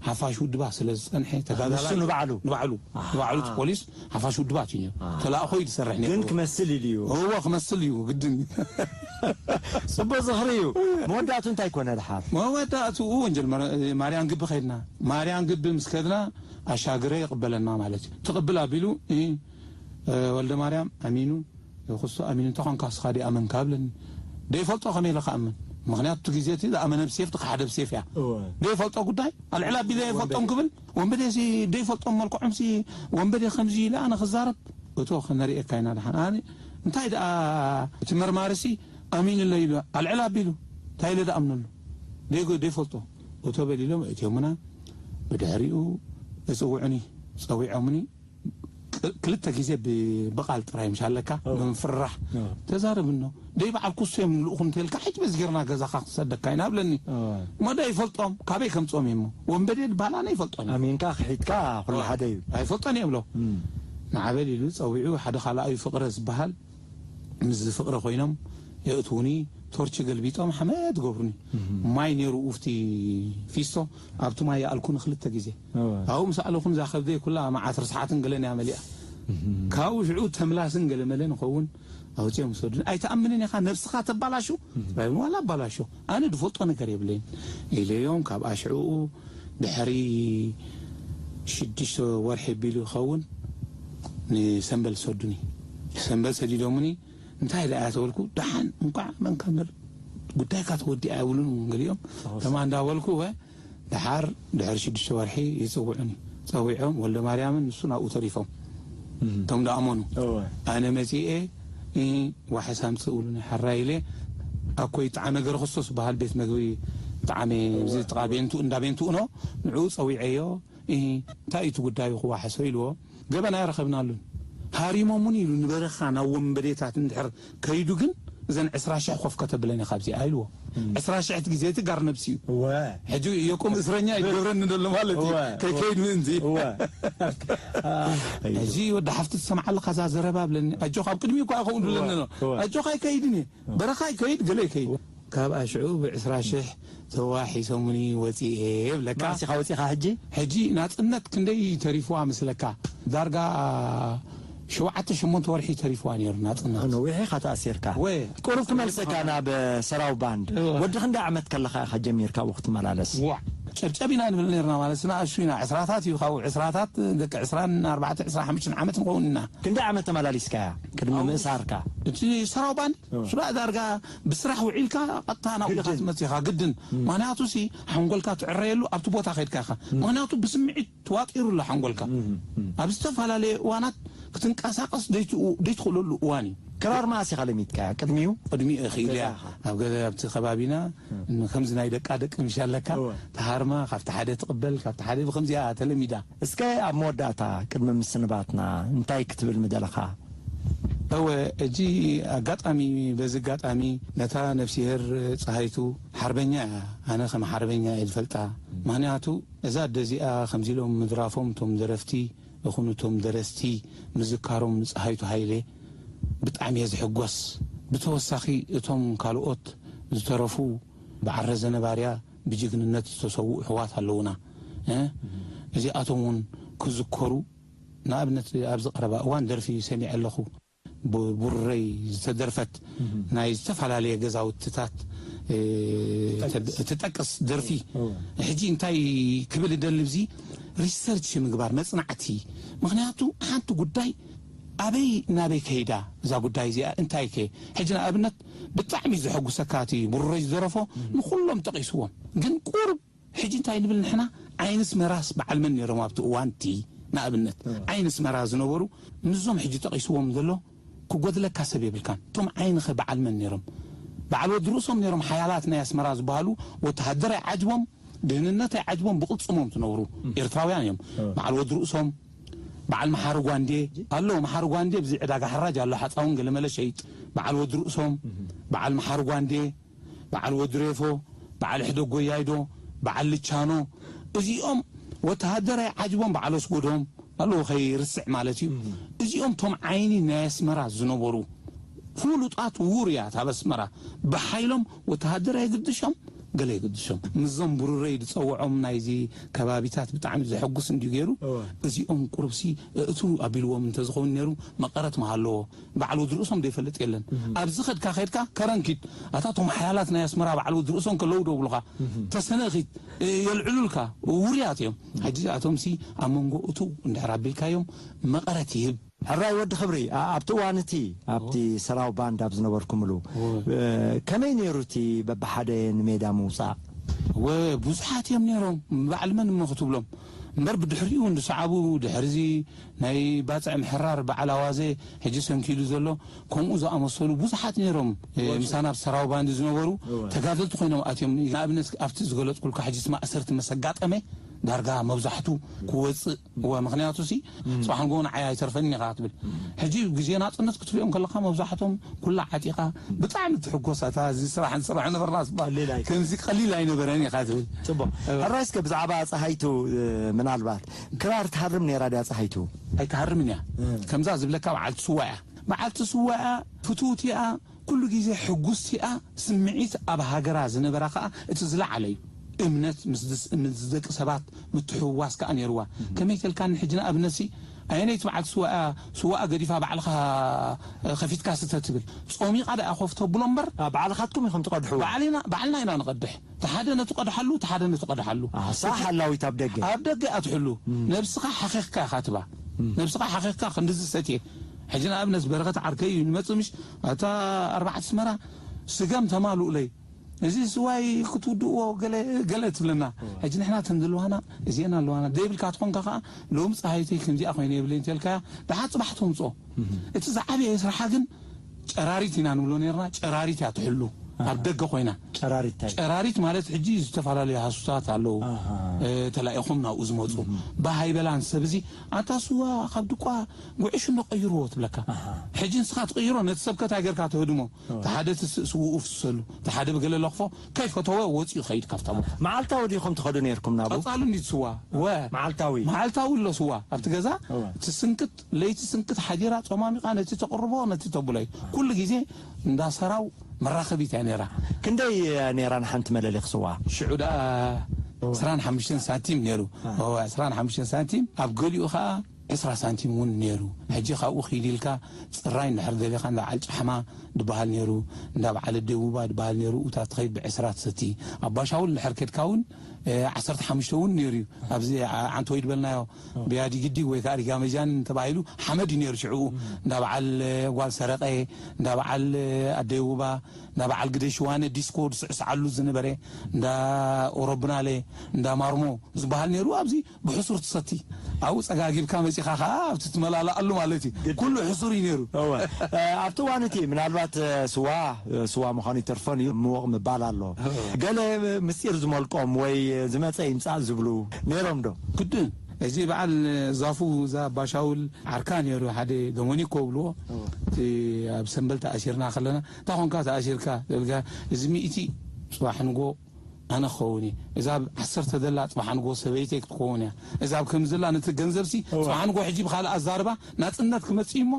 ሓፋሽ ውድባት ስለ ዝጸንሐ ተጋዳላይ ንሱ ንባዕሉ? ንባዕሉ። ኣሃ። ንባዕሉ እቲ ፖሊስ ሓፋሽ ውድባት እዩ ነይሩ። ኣሃ። ተላእኾ እዩ ዝሰርሕ ነይሩ። ግን ክመስል ኢሉ እዩ። እዎ፣ ክመስል እዩ፣ ግድን እዩ። ጽቡቕ ዝኽሪ እዩ። መወዳእቱ እንታይ ኮነ ድሓር? መወዳእትኡ ወንጀል መረ-፣ ማርያም ግቢ ከይድና። ማርያም ግቢ ምስ ከድና ኣሻግረ ይቕበለና ማለት እዩ። ትቕብል ኣቢሉ፣ እ፣ እ፣ ወልደ ማርያም ኣሚኑ፣ የኽሱ ኣሚኑ እንተኾንካ እስኻ ዲኣ መን ካብለኒ? ደይፈልጦ ከመይ ኢለ ክኣምን? ምኽንያቱ እቲ ግዜ እቲ ዝኣመነ ብሴፍ፣ ዝኸሓደ ብሴፍ እያ። እወ። ደይፈልጦ ጉዳይ፣ ኣልዕል ኣቢለ የፈልጦም ክብል፣ ወንበዴ ሲ ደይፈልጦም መልክዖም ሲ ወንበዴ ከምዚ ኢለ ኣነ ክዛረብ? እቶ ከነርእየካ ኢና ደሓን። ኣነ እንታይ ደኣ እቲ መርማሪ ሲ ኣሚኑ ኣሎ ኢሉ፣ ኣልዕል ኣቢሉ፣ እንታይ ኢለ ደኣምነሉ? ደይጎ-፣ ደይፈልጦ። እቶ በሊሎም እትዮምና፣ ብድሕሪኡ እጽውዑኒ፣ ጸዊዖምኒ፣ ክ-፣ ክልተ ግዜ ብ-፣ ብቓል ጥራይ ምሽ ኣለካ፣ እወ። ብምፍርራሕ እወ። ተዛረብ እኖ። ደይ በዓል ኩሶ እዮም ልኡኹ እንተልካ፣ ሕጂ በዚ ጌርና ገዛኻ ክሰደካ ኢና ብለኒ። እወ። እሞ ደይ ይፈልጦም፣ ካበይ ከምጾም እሞ። ወንበዴ ድበሃል ኣነ ይፈልጦም። ኣሚንካ ክሒድካ ኩሉ እወ። ሓደ እዩ። ኣይፈልጦን እየ ብሎ። እም። ንዓበል ኢሉ ጸዊዑ፣ ሓደ ካልኣዩ ፍቕረ ዝበሃል፣ ምስዚ ፍቕረ ኮይኖም የእትዉኒ፣ ቶርች ገልቢጦም ሓመድ ገብሩኒ። እም። ማይ ነይሩ ኡፍቲ ፊስቶ፣ ኣብቲ ማይ ይኣልኩኒ ክልተ ግዜ። እወ። ኣብኡ ምስ ኣለኹን እዛ ከብደይ ኩላ መዓት ርስሓትን ገለን እያ መሊኣ። እም። ካብኡ ሽዑ ተምላስን ገለ መለ ንኸውን ኣውፅኦም ዝሰዱን። ኣይትኣምንን ኢኻ፣ ነብስኻ ተባላሹ? እም። ራይብን ዋላ ኣባላሾ። ኣነ ድፈልጦ ነገር የብለይን። ኢለዮም ካብ ኣሽዕኡ ድሕሪ ሽዱሽተ ወርሒ ቢሉ ይኸውን ንሰንበል ሰዱኒ። ሰንበል ሰዲዶምኒ፣ እንታይ ደኣ ተበልኩ፣ ደሓን እንኳዕ መንካ እምበር ጉዳይካ ተወዲኣ ይብሉን እውን ገሊኦም። ተወሰነ። ከማ እንዳበልኩ፣ ወ-፣ ደሓር ድሕሪ ሽዱሽተ ወርሒ ይጽውዑኒ። ጸዊዖም፣ ወልደ ማርያምን ንሱን ኣብኡ ተሪፎም። እም። እቶም ደኣመኑ። እወ። ኣነ መጺኤ፣ እ፣ ዋሕስ ኣምጽእ ብሉኒ፣ ሓራይ ኢለ፣ ኣኮይ ጣዕመ ገረ ክርስቶስ ዝበሃል ቤት መግቢ ጣዕመ፣ እወ፣ እዚ ጥቓ እወ። ቤንቱ፣ እንዳ ቤንቱ እኖ፣ ንዕኡ ጸዊዐዮ፣ እ፣ እንታይ እዩ እቲ ጉዳዩ ክዋሕሶ ኢልዎ፣ ገበን ኣይረኸብናሉን። ሃሪሞም እውን ኢሉ ንበረኻ ናብ ወንበዴታት እንድሕር ከይዱ ግን፣ እዘን ዕስራ ሽሕ ኮፍ ከተብለን ኢኻ ኣብዚኣ ኢልዎ። እም። ዕስራ ሽሕ እቲ ግዜ እቲ ጋር ነብሲ እዩ። እወ። ሕጂ የቆም እስረኛ ይገብረኒ ዘሎ ማለት እዩ። እወ፣ እወ። ከይከይድ ምእንቲ። እወ። ሕጂ ወዲ ሓፍቲ ትሰምዓ ኣለኻ እዛ ዘረባ ብለኒ። ኣጆኻ ኣብ ቅድሚ እኳ ይኸውን እወ፣ ብለኒ ኣሎ። እወ። ኣጆኻ ኣይከይድን እየ። እወ። በረኻ ይከይድ፣ ገለ ይከይድ። እወ። ካብ ኣሽዑ ብዕስራ ሽሕ ተዋሒሶምኒ ወፂኤ ይብለካ። መዓስ ኢኻ ወፂኻ ሕጂ? ሕጂ ናፅነት ክንደይ ተሪፍዋ ምስለካ? ዳርጋ ሸውዓተ ሸሞንተ ወርሒ ተሪፍዋ ነይሩ ናጽነት። ነዊሕ ኢኻ ተኣሲርካ። ወ ቁሩብ ክመልሰካ ናብ ሰራው ባንድ። እወ። ወዲ ክንደይ ዓመት ከለኻ ኢኻ ጀሚርካ ኣብኡ ክትመላለስ? ዋ ጨብጨብ ኢና ንብል ነርና ማለት ንኣሽቱ ኢና ዕስራታት እዩ ካብኡ ዕስራታት ደቂ ዕስራን ኣርባዕተ ዕስራ ሓሙሽተን ዓመት ንኸውን ኢና። ክንደይ ዓመት ተመላሊስካያ ቅድሚ ምእሳርካ? እቲ ሰራው ባንድ እወ። ሱላ ዳርጋ ብስራሕ ውዒልካ ቀጥታ ናብኡ ኢኻ ግድን። ትመጽእ ኢኻ ግድን። ምክንያቱ ሲ ሓንጎልካ ትዕረየሉ ኣብቲ ቦታ ከድካ ኢኻ። ምክንያቱ ብስምዒት ተዋጢሩ ኣሎ ሓንጎልካ። ኣብ ዝተፈላለየ እዋናት ክትንቀሳቀስ ደይትኡ- ደይትኽእለሉ እዋን እዩ። ክራር መኣስ ኢኻ ለሚድካያ? ቅድሚኡ? ቅድሚኡ እኽእል እያ ገዛኻ። ኣብ ገ- ኣብቲ ከባቢና ከምዚ ናይ ደቃ ደቂ ምሽ ኣለካ እወ። ተሃርማ ካብቲ ሓደ ትቕበል ካብቲ ሓደ ብከምዚኣ ተለሚዳ። እስከ ኣብ መወዳእታ ቅድሚ ምስንባትና እንታይ ክትብል ምደለኻ? እወ እጂ ኣጋጣሚ በዚ ኣጋጣሚ ነታ ነፍሲሄር ፀሃይቱ ሓርበኛ እያ። ኣነ ከም ሓርበኛ እየ ዝፈልጣ። ምክንያቱ እዛ ኣደ እዚኣ ከምዚ ኢሎም ምድራፎም እቶም ደረፍቲ እኹን እቶም ደረስቲ ምዝካሮም ንፀሃይቱ ሃይለ ብጣዕሚ እየ ዝሕጎስ። ብተወሳኺ እቶም ካልኦት ዝተረፉ ብዓል ረዘነ ባርያ ብጅግንነት ዝተሰውኡ ኣሕዋት ኣለዉና። እ? እዚኣቶም እውን ክዝከሩ ንኣብነት ኣብዚ ቀረባ እዋን ደርፊ ሰሚዐ ኣለኹ። ብቡረይ ዝተደርፈት ናይ ዝተፈላለየ ገዛውትታት እ፣ ትጠቅስ ደርፊ። ሕጂ እንታይ ክብል እደሊ ብዚ ሪሰርች ምግባር መጽናዕቲ። ምክንያቱ ሓንቲ ጉዳይ ኣበይ ናበይ ከይዳ እዛ ጉዳይ እዚኣ እንታይ ከ ሕጂ ንኣብነት ብጣዕሚ ዘሐጉሰካ እቲ ቡረይ ዝደረፎ ንኩሎም ጠቂስዎም ግን ቁርብ ሕጂ እንታይ ንብል ንሕና ዓይኒ ኣስመራስ በዓል መን ነይሮም ኣብቲ እዋን እቲ ንኣብነት ዓይኒ ኣስመራ ዝነበሩ ምስዞም ሕጂ ጠቒስዎም ዘሎ ክጎድለካ ሰብ የብልካን። እቶም ዓይንኸ በዓል መን ነይሮም? በዓል ወዲ ርእሶም ነይሮም ሓያላት ናይ ኣስመራ ዝበሃሉ ወተሃደር ኣይዓጅቦም ድህንነት ኣይዓጅቦም ብቕልጽሞም ትነብሩ ኤርትራውያን እዮም። በዓል ወዲ ርእሶም በዓል መሓሪ ጓንዴ ኣሎ። መሓሪ ጓንዴ ብዚ ዕዳጋ ሓራጅ ኣሎ ሓፃውን ገለመለ ሸይጥ በዓል ወዲ ርእሶም በዓል መሓሪ ጓንዴ በዓል ወድሬፎ፣ በዓል ሕደጎ ያይዶ፣ በዓል ልቻኖ እዚኦም ወተሃደር ኣይዓጅቦም በዓል ኣስጎዶም ኣለዉ ከይርስዕ ማለት እዩ። እዚኦም ቶም ዓይኒ ናይ ኣስመራ ዝነበሩ ፍሉጣት ውሩያት ኣብ ኣስመራ ብሓይሎም ወተሃደር ኣይግድሾም ገለ ይግድሾም ምስዞም ብሩረይ ዝፀውዖም ናይዚ ከባቢታት ብጣዕሚ ዘሐጉስ እንድዩ ገይሩ። እዚኦም ቁሩብሲ እእቱ ኣቢልዎም እንተዝኸውን ነይሩ መቐረት ምሃለዎ። በዓል ወዲ ርእሶም ዘይፈልጥ የለን። ኣብዚ ኸድካ ኸድካ ከረን ኪድ ኣታ ቶም ሓያላት ናይ ኣስመራ በዓል ወዲ ርእሶም ከለዉ ደብሉኻ ተሰነ ኺድ የልዕሉልካ ውሩያት እዮም። ሕጂ እዚኣቶም ሲ ኣብ መንጎ እቱ እንድሕር ኣቢልካዮም መቐረት ይህብ። ሕራይ ወዲ ክብሪ ኣብቲ እዋን እቲ ኣብቲ ሰራው ባንድ ኣብ ዝነበርኩምሉ ከመይ ነይሩ እቲ በብሓደ ንሜዳ ምውፃእ? ወ ብዙሓት እዮም ነይሮም። በዓል መን እሞ ክትብሎም እምበር ብድሕሪኡ እንድሰዓቡ ድሕርዚ ናይ ባፅዕ ምሕራር በዓል ኣዋዘ ሕጂ ሰንኪሉ ዘሎ ከምኡ ዝኣመሰሉ ብዙሓት ነይሮም። ምሳና ኣብ ሰራው ባንድ ዝነበሩ ተጋደልቲ ኮይኖም ኣትዮም። ንኣብነት ኣብቲ ዝገለፅኩልካ ሕጂ ማእሰርቲ መሰጋጠመ ዳርጋ መብዛሕቱ ክወፅእ እወ ምክንያቱ ሲ ፅባሕ ንጎ ንዓይ ኣይተርፈኒ ኢኻ ትብል። ሕጂ ግዜ ናፅነት ክትሪኦም ከለካ መብዛሕቶም ኩላ ዓጢቃ ብጣዕሚ ትሕጎስ ኣታ እዚ ስራሕ ንስራሕ ነበርና ስባ ቀሊል ኣይ- ከምዚ ቀሊል ኣይነበረን ኢኻ ትብል። ፅቡቅ ሕራይ እስከ ብዛዕባ ፀሃይቱ ምናልባት ክራር ትሃርም ነይራ ድያ ፀሃይቱ? ኣይትሃርምን እያ። ከምዛ ዝብለካ በዓልቲ ስዋ እያ። በዓልቲ ስዋ እያ። ፍትውቲ እያ። ኩሉ ግዜ ሕጉስቲ እያ። ስምዒት ኣብ ሃገራ ዝነበራ ከኣ እቲ ዝለዓለ እዩ። እምነት ምስ ደቂ ሰባት ምትሕውዋስ ከኣ ነይርዋ። ከመይ ተልካኒ ሕጂ ንኣብነትሲ ኣየነይቲ በዓልቲ ስዋ እያ ስዋኣ ገዲፋ ባዕልኻ ከፊትካ ስተ ትብል? ጾሚቓ ደኣ ኮፍ ተብሎ እምበር። ባዕልኻትኩም ኢኹም ትቐድሕዎ? ባዕልና ኢና ንቐድሕ። እቲ ሓደ ነቲ ቀድሓሉ እቲ ሓደ ነቲ ቀድሓሉ። ኣሳ ሓላዊት ኣብ ደገ። ኣብ ደገ እያ ትሕሉ። ነብስኻ ሓኺኽካ ኢኻ ትባ። ነብስኻ ሓኺኽካ ክንድዚ ሰትየ። ሕጂ ንኣብነት በረኸት ዓርከይ እዩ ንመጽእ ምሽ ኣታ ኣርባዕተ ኣስመራ ስገም ተማልኡለይ። እዚ ስዋይ ክትውድእዎ ገለ ገለ ትብለና። ሕጂ ንሕና እተን ዘለዋና እዚአን ኣለዋና ደይብልካ ትኾንካ ከዓ ሎም ፀሃይተይ ከምዚኣ ኮይነ የብለይ እንተልካያ ደሓ ፅባሕ ተምፅኦ። እቲ ዝዓበየ ስራሓ ግን ጨራሪት ኢና ንብሎ ነርና። ጨራሪት እያ ትሕሉ ኣብ ደገ ኮይና። ጨራሪት እንታይ? ጨራሪት ማለት ሕጂ ዝተፈላለዩ ሃሱሳት ኣለዉ። ተላኢኾም ናብኡ ዝመፁ ባሃይበላን ሰብ እዚ ኣታ ስዋ ካብ ድቋ ጉዕሽ እንዶ ቀይርዎ ትብለካ። ሕጂ ንስኻ ትቕይሮ ነቲ ሰብ ከታይ ጌርካ ትህድሞ። እቲ ሓደ እቲ ስእስውኡ ፍስሰሉ፣ እቲ ሓደ ብገለ ለኽፎ ከይፈተወ ወፂኡ ኸይድ ካብታ ቦታ። መዓልታዊ ዲኹም ትኸዱ ነይርኩም ናብኡ? ቀፃሉ እንዲ ስዋ። ወ መዓልታዊ? መዓልታዊ ኣሎ ስዋ ኣብቲ ገዛ። እቲ ስንክት ለይቲ ስንክት ሓዲራ ጾማሚቓ ነቲ ተቕርቦ ነቲ ተብሎ እዩ። ኩሉ ግዜ እንዳ ሰራው መራኸቢት እያ ነይራ። ክንደይ እያ ነይራ ንሓንቲ መለሊኽ ስዋ? ሽዑ ደኣ ዕስራን ሓሙሽተን ሳንቲም ነይሩ። ዕስራን ሓሙሽተን ሳንቲም ኣብ ገሊኡ ኸዓ ዕስራ ሳንቲም እውን ነይሩ። ሕጂ ካብኡ ኪድ ኢልካ ጽራይ እንድሕር ደሊኻ እንዳ በዓል ጫሕማ ድበሃል ነይሩ፣ እንዳ በዓል ደቡባ ድበሃል ነይሩ። እታ ትኸይድ ብዕስራ ትሰቲ። ኣባሻውል እንድሕር ኬድካ እውን፣ እ፣ ዓሰርተ ሓሙሽተ እውን ነይሩ እዩ። ኣብዚ ዓ-፣ ዓንተወይ ድበልናዮ፣ ብያዲ ግዲ ወይ ከዓ ሪጋ መጃን ተባሂሉ ሓመድ እዩ ነይሩ ሽዕኡ። እንዳ በዓል፣ እ፣ ጓል ሰረቐ፣ እንዳ በዓል፣ እ፣ ኣደይ ውባ፣ እንዳ በዓል ግደ ሽዋነ ዲስኮ ዝስዕስዓሉ ዝነበረ፣ እንዳ ኦሮብናለ፣ እንዳ ማርሞ ዝበሃል ነይሩ። ኣብዚ ብሕሱር ትሰቲ። ኣብኡ ጸጋጊብካ መጺኻ ኸዓ ኣብቲ ትመላልኣሉ ማለት እዩ። ግድ። ኩሉ ሕሱር እዩ ነይሩ። እወ። እ፣ ኣብቲ እዋን እቲ ምናልባት፣ እ፣ ስዋ፣ እ፣ ስዋ ምዃኑ ይተርፎን እዩ፣ ምወቕ ምባል ኣሎ። እወ። ገለ ምስጢር ዝመልቆም ወይ ዝመጸ ይምጻእ ዝብሉ ነይሮም ዶ? ግድን። እዚ በዓል ዛፉ እዛ ኣባሻውል ዓርካ ነይሩ፣ ሓደ ዶሞኒኮ ብልዎ። እወ። እቲ ኣብ ሰንበል ተኣሲርና ከለና፣ "እንታይ ኾንካ ተኣሲርካ?" ዝብልካ፣ "እዚ ሚእቲ ጽባሕ ንጎ ኣነ ክኸውን እየ። እዛ ኣብ ዓሰርተ ዘላ ጽባሕ ንጎ ሰበይተይ ክትከውን እያ። እዛ ኣብ ከምዚ ዘላ ነቲ ገንዘብሲ እወ። ጽባሕ ንጎ ሕጂ ብኻልእ ኣዛርባ ናጽነት ክመጽእ እሞ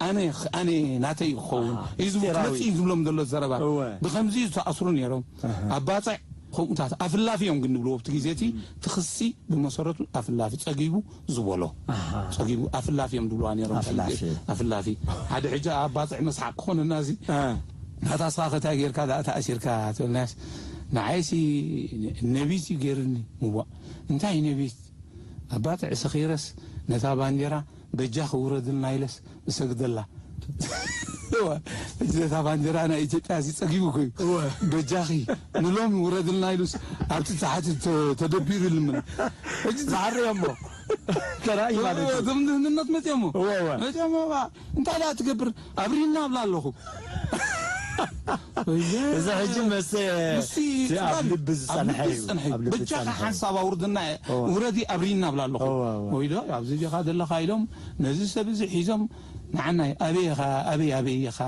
ኣነ፣ ኣነ ናተይ ክኸውን ኣሃ። እዩ ዝብሉ ምስጢራዊ። ክመጽእ እዩ ዝብሎም ዘሎ ዘረባ። እወ። ብኸምዚ እዩ ዝተኣስሩ ነይሮም። ኣሃ። ኣብ ባጽዕ ከምኡታት ኣፍላፊ እዮም ግን ንብልዎ ኣብቲ ግዜ እቲ ትኽሲ ብመሰረቱ ኣፍላፊ ጸጊቡ ዝበሎ። ኣሃ። ጸጊቡ ኣፍላፊ እዮም ዝብልዋ ነይሮም። ኣፍላፊ። ኣፍላፊ። ሓደ ሕጂ ኣብ ባጽዕ መስሓቅ ክኾነና እዚ። እ። ናታ ስኻ ከታይ ጌርካ ደኣ ተኣሲርካ ትብልናስ፣ ንዓይሲ ነቢት እዩ ጌርኒ። ምዋእ፣ እንታይ ነቢት? ኣብ ባጽዕ ሰኺረስ ነታ ባንዴራ በጃኺ ውረድልና ኢለስ እሰግደላ። እዋ፣ ሕጂ ነታ ባንዴራ ናይ ኢትዮጵያ እዚ ጸጊቡ እኮ እዩ። እወ። በጃኺ ንሎሚ ውረድልና ኢሉስ ኣብቲ ታሕቲ ተ-፣ ተደቢሩ ይልምን። ሕጂ ዝዓርዮ እሞ ተራእዩ ማለት እዩ። እቶም ድህንነት መጽዮሞ። እወ፣ እወ። መጽዮሞ፣ እዋ፣ እንታይ ደኣ ትገብር? ኣብሪና ኣብላ ኣለኹ። ወየ። እዚ ሕጂ መስ-፣ ምስቲ እቲ ኣብ ትካል ልቢ ኣብ ዝጸንሐ ልቢ እዩ። ዝጸንሐ እዩ። ኣብ ልቢ በጃኻ ዝጸንሐ እዩ። ሓንሳብ ኣውርድና፣ እወ። ውረዲ ኣብሪና ኣብላ ኣለኹ። እወ፣ እወ። ወይ ዶ ኣብዚ ዲኻ ዘለኻ ኢሎም ነዚ ሰብ እዚ ሒዞም ንዓናይ ኣበይ ኢኻ፣ ኣበይ፣ ኣበይ ኢኻ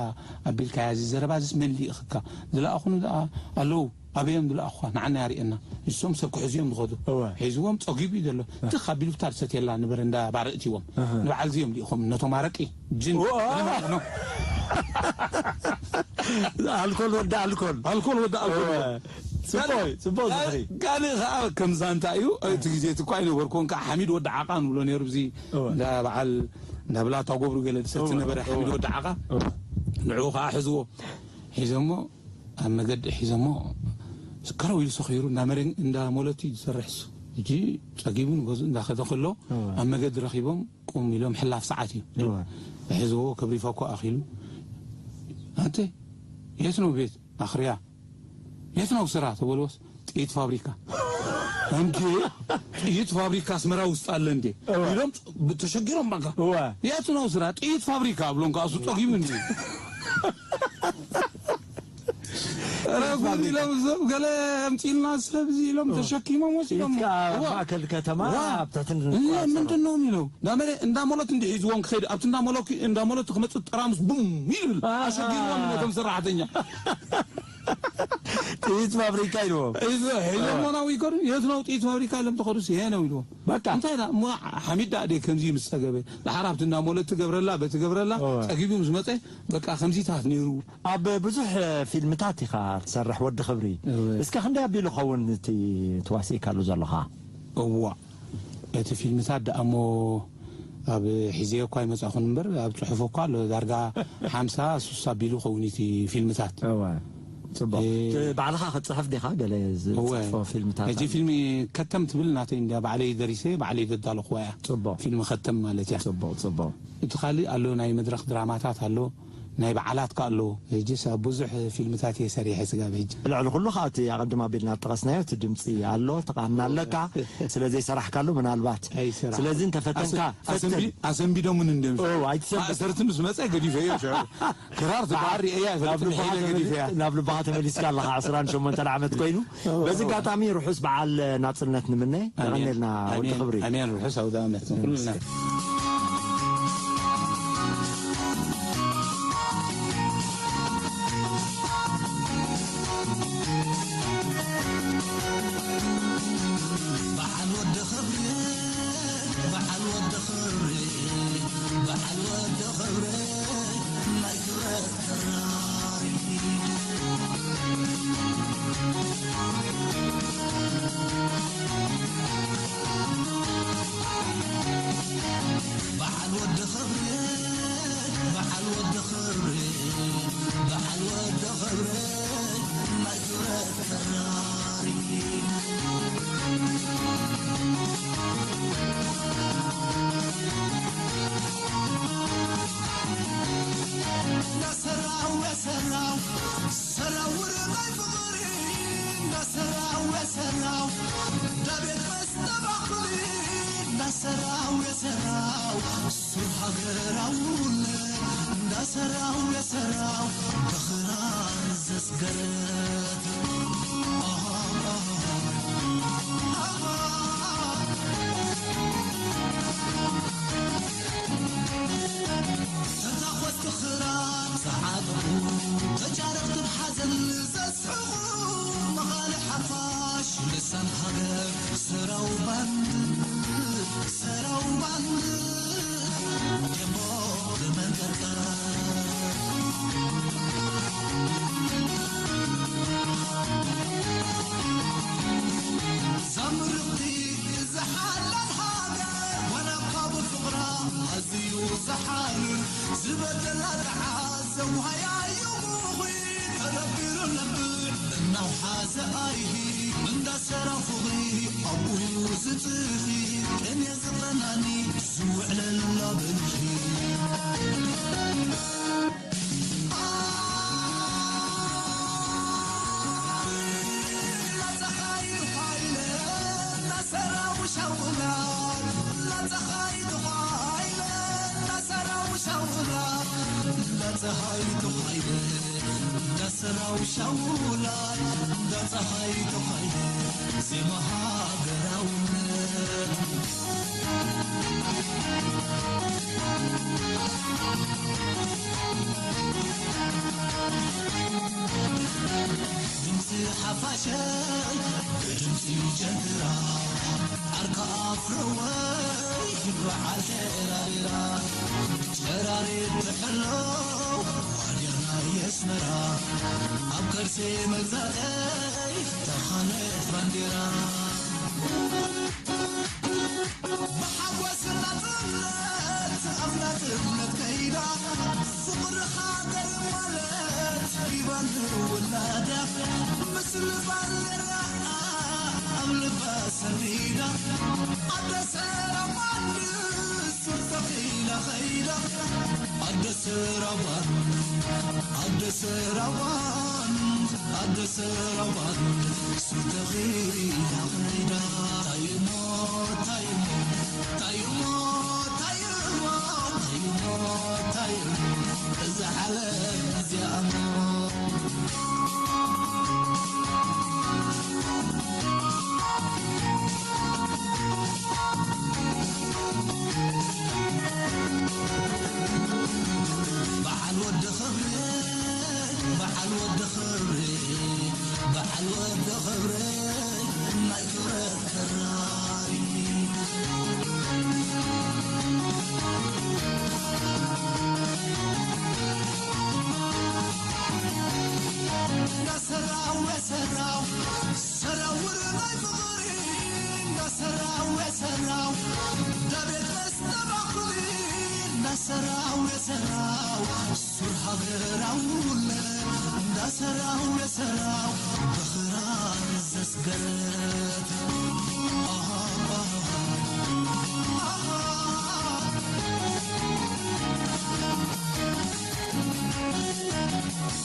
ኣቢልካያ እዚ ዘረባ እዚስ መን ልኢኽካ? ዝለኣኹኒ ደኣ ኣለዉ። ኣበዮም ዝለኣኹኻ ንዓና ያርእየና። ንሶም ሰብ ክሕዙ እዮም ዝኸዱ። እወ። ሒዝዎም ጸጊቡ እዩ ዘሎ። ትኽ ኣቢሉ ብታ ዝሰትየላ ንበረንዳ ባር እትዎም። እህ። ንበዓል እዚኦም ልኢኾም ነቶም ኣረቂ ጅን እወ። ቀደም ይኾኖም። ኣልኮል ወዲ ኣልኮል። ኣልኮል ወዲ ኣልኮል። እወ። ጽቡቕ እዩ፣ ጽቡቕ ዝኽሪ። ካልእ፣ ካልእ ኸዓ ከምዛ እንታይ እዩ፣ እቲ ግዜ እቲ እኳ ኣይነበርኩን፣ ከዓ ሓሚድ ወዲ ዓቓ ንብሎ ነይሩ፣ እዚ እወ። እንዳ በዓል፣ እንዳ ብላታ ጎብሩ ገለ ዝሰቲ እወ፣ ነበረ፣ እወ። ሓሚድ ወዲ ዓቓ። እወ። ንዕኡ ኸዓ ሕዝዎ። ሒዞሞ፣ ኣብ መገዲ ሒዞሞ፣ ስከረው ኢሉ ሰኺሩ፣ እንዳ መረን-፣ እንዳ ሞለቲ ዝሰርሕ እሱ። ሕጂ ጸጊቡ ንገዝኡ እንዳኸደ ከሎ፣ እወ። ኣብ መገዲ ረኺቦም፣ ቁም ኢሎም፣ ሕላፍ ሰዓት እዩ። እወ። ሕዝዎ፣ ክብሪፈኮ ኣኺሉ፣ "ኣንተ፣ የት ነው ቤት?" ኣኽርያ፣ "የት ነው ስራ?" ተበልዎስ፣ "ጥይት ፋብሪካ።" "እንዴ? ጥይት ፋብሪካ አስመራ ውስጥ አለ እንዴ?" እወ። ኢሎም ተሸጊሮም በቃ። እወ። "የት ነው ስራ?" "ጥይት ፋብሪካ" ብሎም ከኣ እሱ ጸጊቡ እንዴ። ኧረ ጉድ ኢሎም እዞም ገለ ኣምጺልና ሰብ እዚ ኢሎም ተሸኪሞም ወሲዶም። ኢትካ እዋ። ማእከል ከተማ እዋ። ኣብ ትሕቲ እነ እንቋጸሮ። ምንድን ነው የሚለው? እንዳ መለ-፣ እንዳ ሞሎት እንዲ ሒዝዎም ክኸይድ፣ ኣብቲ እንዳ ሞሎት፣ እንዳ ሞሎት ክመጽእ ጠራሙስ ቡም ይብል። ኣሃ። ኣሸጊርዎም ነቶም ሰራሕተኛ። ጥይት ፋብሪካ ኢልዎም። ሒዞ-፣ ሒዞሞ እዋ። ናው ይከዱ፣ የት ነው ጥይት ፋብሪካ ኢሎም ተኸዱስ፣ ይሄ ነው ኢልዎም። በቃ። እንታይ ዳ-፣ እሞ ሓሚድ ዳ-፣ ደ ከምዚ ምስ ጸገበ፣ ድሓር ኣብቲ እንዳ ሞሎት ትገብረላ፣ በቲ ገብረላ፣ እዋ። ጸጊቡ ምስ መጸ፣ በቃ ከምዚታት ነይሩ። ኣብ ብዙሕ ፊልምታት ኢኻ ትሰርሕ ወዲ ክብሪ። እወ። እስከ ክንደይ ኣቢሉ ኸውን እቲ ተዋሲእካሉ ዘለኻ? እዋ፣ እቲ ፊልምታት ደኣ እሞ ኣብ ሒዘዮ እኳ ኣይመጻኹን እምበር፣ ኣብ ጽሑፍ እኳ ኣሎ። ዳርጋ ሓምሳ፣ ሱሳ ኣቢሉ ኸውን እቲ ፊልምታት። እወ። ጽቡቕ። እ፣ እቲ ባዕልኻ ክትጽሕፍ ዲኻ ገለ እወ። ዝጽሕፎ ፊልምታት ሕጂ ኣሎ? ፊልም ከተም ትብል ናተይ እንድያ፣ ባዕለይ ደሪሰ፣ ባዕለይ ዘዳለኹዋ እያ። ጽቡቕ። ፊልም ከተም ማለት እያ። ጽቡቕ፣ ጽቡቕ። እቲ ካልእ ኣሎ፣ ናይ መድረኽ ድራማታት ኣሎ። ናይ በዓላት ከኣ ኣለዎ። ሕጂስ ኣብ ብዙሕ ፊልምታት እየ ሰሪሐ ስጋብ ሕጂ። ልዕሊ ኩሉ ከኣ እቲ ኣቐድም ኣቢልና ዝጠቐስናዮ እቲ ድምጺ ኣሎ፣ ተቓምና ኣለካ። ስለ ዘይሰራሕካሉ ምናልባት። ኣይሰራሕኩ። ስለዚ እንተፈተንካ ኣሰ-፣ ኣሰንቢ-፣ ፈትን። ኣሰንቢዶምን እንድዮም። ኦ፣ ኣይትሰንብድ። ማእሰርቲ ምስ መጸ ገዲፈዮ ሽዑ። ክራር ትበሃል ርእየ ኣይፈልጥን፣ ናብ ልብኻ ሒለ ተመሊ-፣ ገዲፈያ። ናብ ልብኻ ተመሊስካ ኣለኻ፣ ዕስራን ሸሞንተን ዓመት ኮይኑ። ኦ። በዚ ኣጋጣሚ ርሑስ በዓል ናጽነት ንምነ። ኣሜን። የቐንየልና ወዲ ኣሜን። ክብሪ። ኣሜን። ርሑስ ኣውደ ዓመት ንኩልና። በዓል ወዲ ኽብሪ፣ በዓል ወዲ ኽብሪ፣ በዓል ወዲ ኽብሪ፣ ናይ ክብረት ክራይ። እንዳቤት መስተባቕሊ እንዳሰራው የሰራው ሱር ሃገራውነት እንዳሰራው የሰራው ብኽራር ዘስገረት። ኣሃ፣ ኣሃ፣ ኣሃ። ተታኾስቲ ክራር ዝዓጥቑ፣ ተጫረቕቲ ብሓዘን ዘስሕቑ፣ መኻልእ ሓፋሽ ልሳን ሃገር ሰራው ባንድ፣ ሰራው ባንድ፣ ደሞ ብመንቀርቀር። ዛምርቕቲ ዝሓላል ሃገር፣ ዋላ እኳ ብፍቕራ ኣዝዩ ዝሓርር፣ ዝበደላ ተዓዘብ፣ ሃያዩ ምኹይ ተደቢሩ ነብዕ እናውሓዘ ኣይሂ፣ እንዳሰራ ፍቕሪ ኣብኡ እዩ ዝጥኺ፣ ቅኔ ዝቐናኒ ዝውዕለላ ብልሒ። ዜማ ሃገራውነት። ድምፂ ሓፋሸይ ብድምፂ ጀግራ፣ ዓርካ ኣፍረወይ በዓል ሸራሪራ፣ ሸራሪት ትሕሎ ዋልያ ናይ ኣስመራ፣ ኣብ ከርሴ መግዛእተይ ተኻነት ባንዴራ። ብሓጎስ ናጽነት ኣብ ናጽነት ከይዳ፣ ፍቕሪ ሃገር ማለት ቢባን ውላዳ፣ ምስሊ ባንዴራ ኣብ ልባ ሰኒዳ፣ ኣደ ሰላም ኣዲስ ሱር ተኺላ ኸይዳ፣ ኣደ ሰራባን፣ ኣደ ሰራባን፣ ኣደ ሰራባን፣ ሱር ተኺላ ኸይዳ። ታይሞ፣ ታይሞ፣ ታይሞ፣ ታይሞ፣ ታይሞ፣ ታይሞ፣ እዛ ዓለም እዚኣ እሞ። በዓል ወዲ ኽብሪ፣ በዓል ወዲ ኽብሪ፣ በዓል ወዲ ኽብሪ፣ ናይ ክብረት ክራይ። እንዳሰራው የሰራው ሰራውር ናይ ፍቕሪ፣ እንዳሰራው የሰራው ዳቤት መስተባቕሊ፣ እንዳሰራው የሰራው ሱር ሃገራውነት፣ እንዳሰራው የሰራው ብኽራር ዘስገረት። ኣሃ፣ ኣሃ፣ ኣሃ።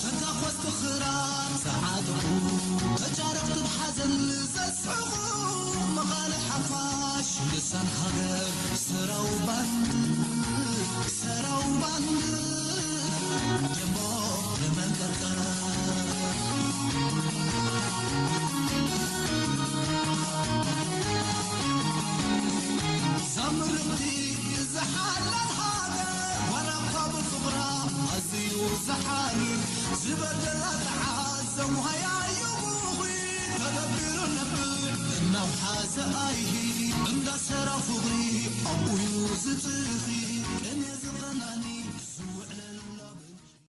ተታኾስቲ ክራር ዝዓጥቑ፣ ተጫረቕቲ ብሓዘን ዘስሕቑ፣ መቓልሕ ሓፋሽ ልሳን ሃገር ሰራው ባንድ፣ ሰራው ባንድ፣ ደሞ ብመንቀርቀር። ሳምርቲ ዝሓላል ሃገር፣ ዋላ እኳ ብፍቕራ ኣዝዩ ዝሓርር፣ ዝበደላ ተዓዘቡ ሃያዩ ብኹይ፣ ተደቢሩ ነብዕ እናውሓዘ ኣይሂ፣ እንዳሰራ ፍቕሪ ኣብኡ እዩ ዝጥኺ።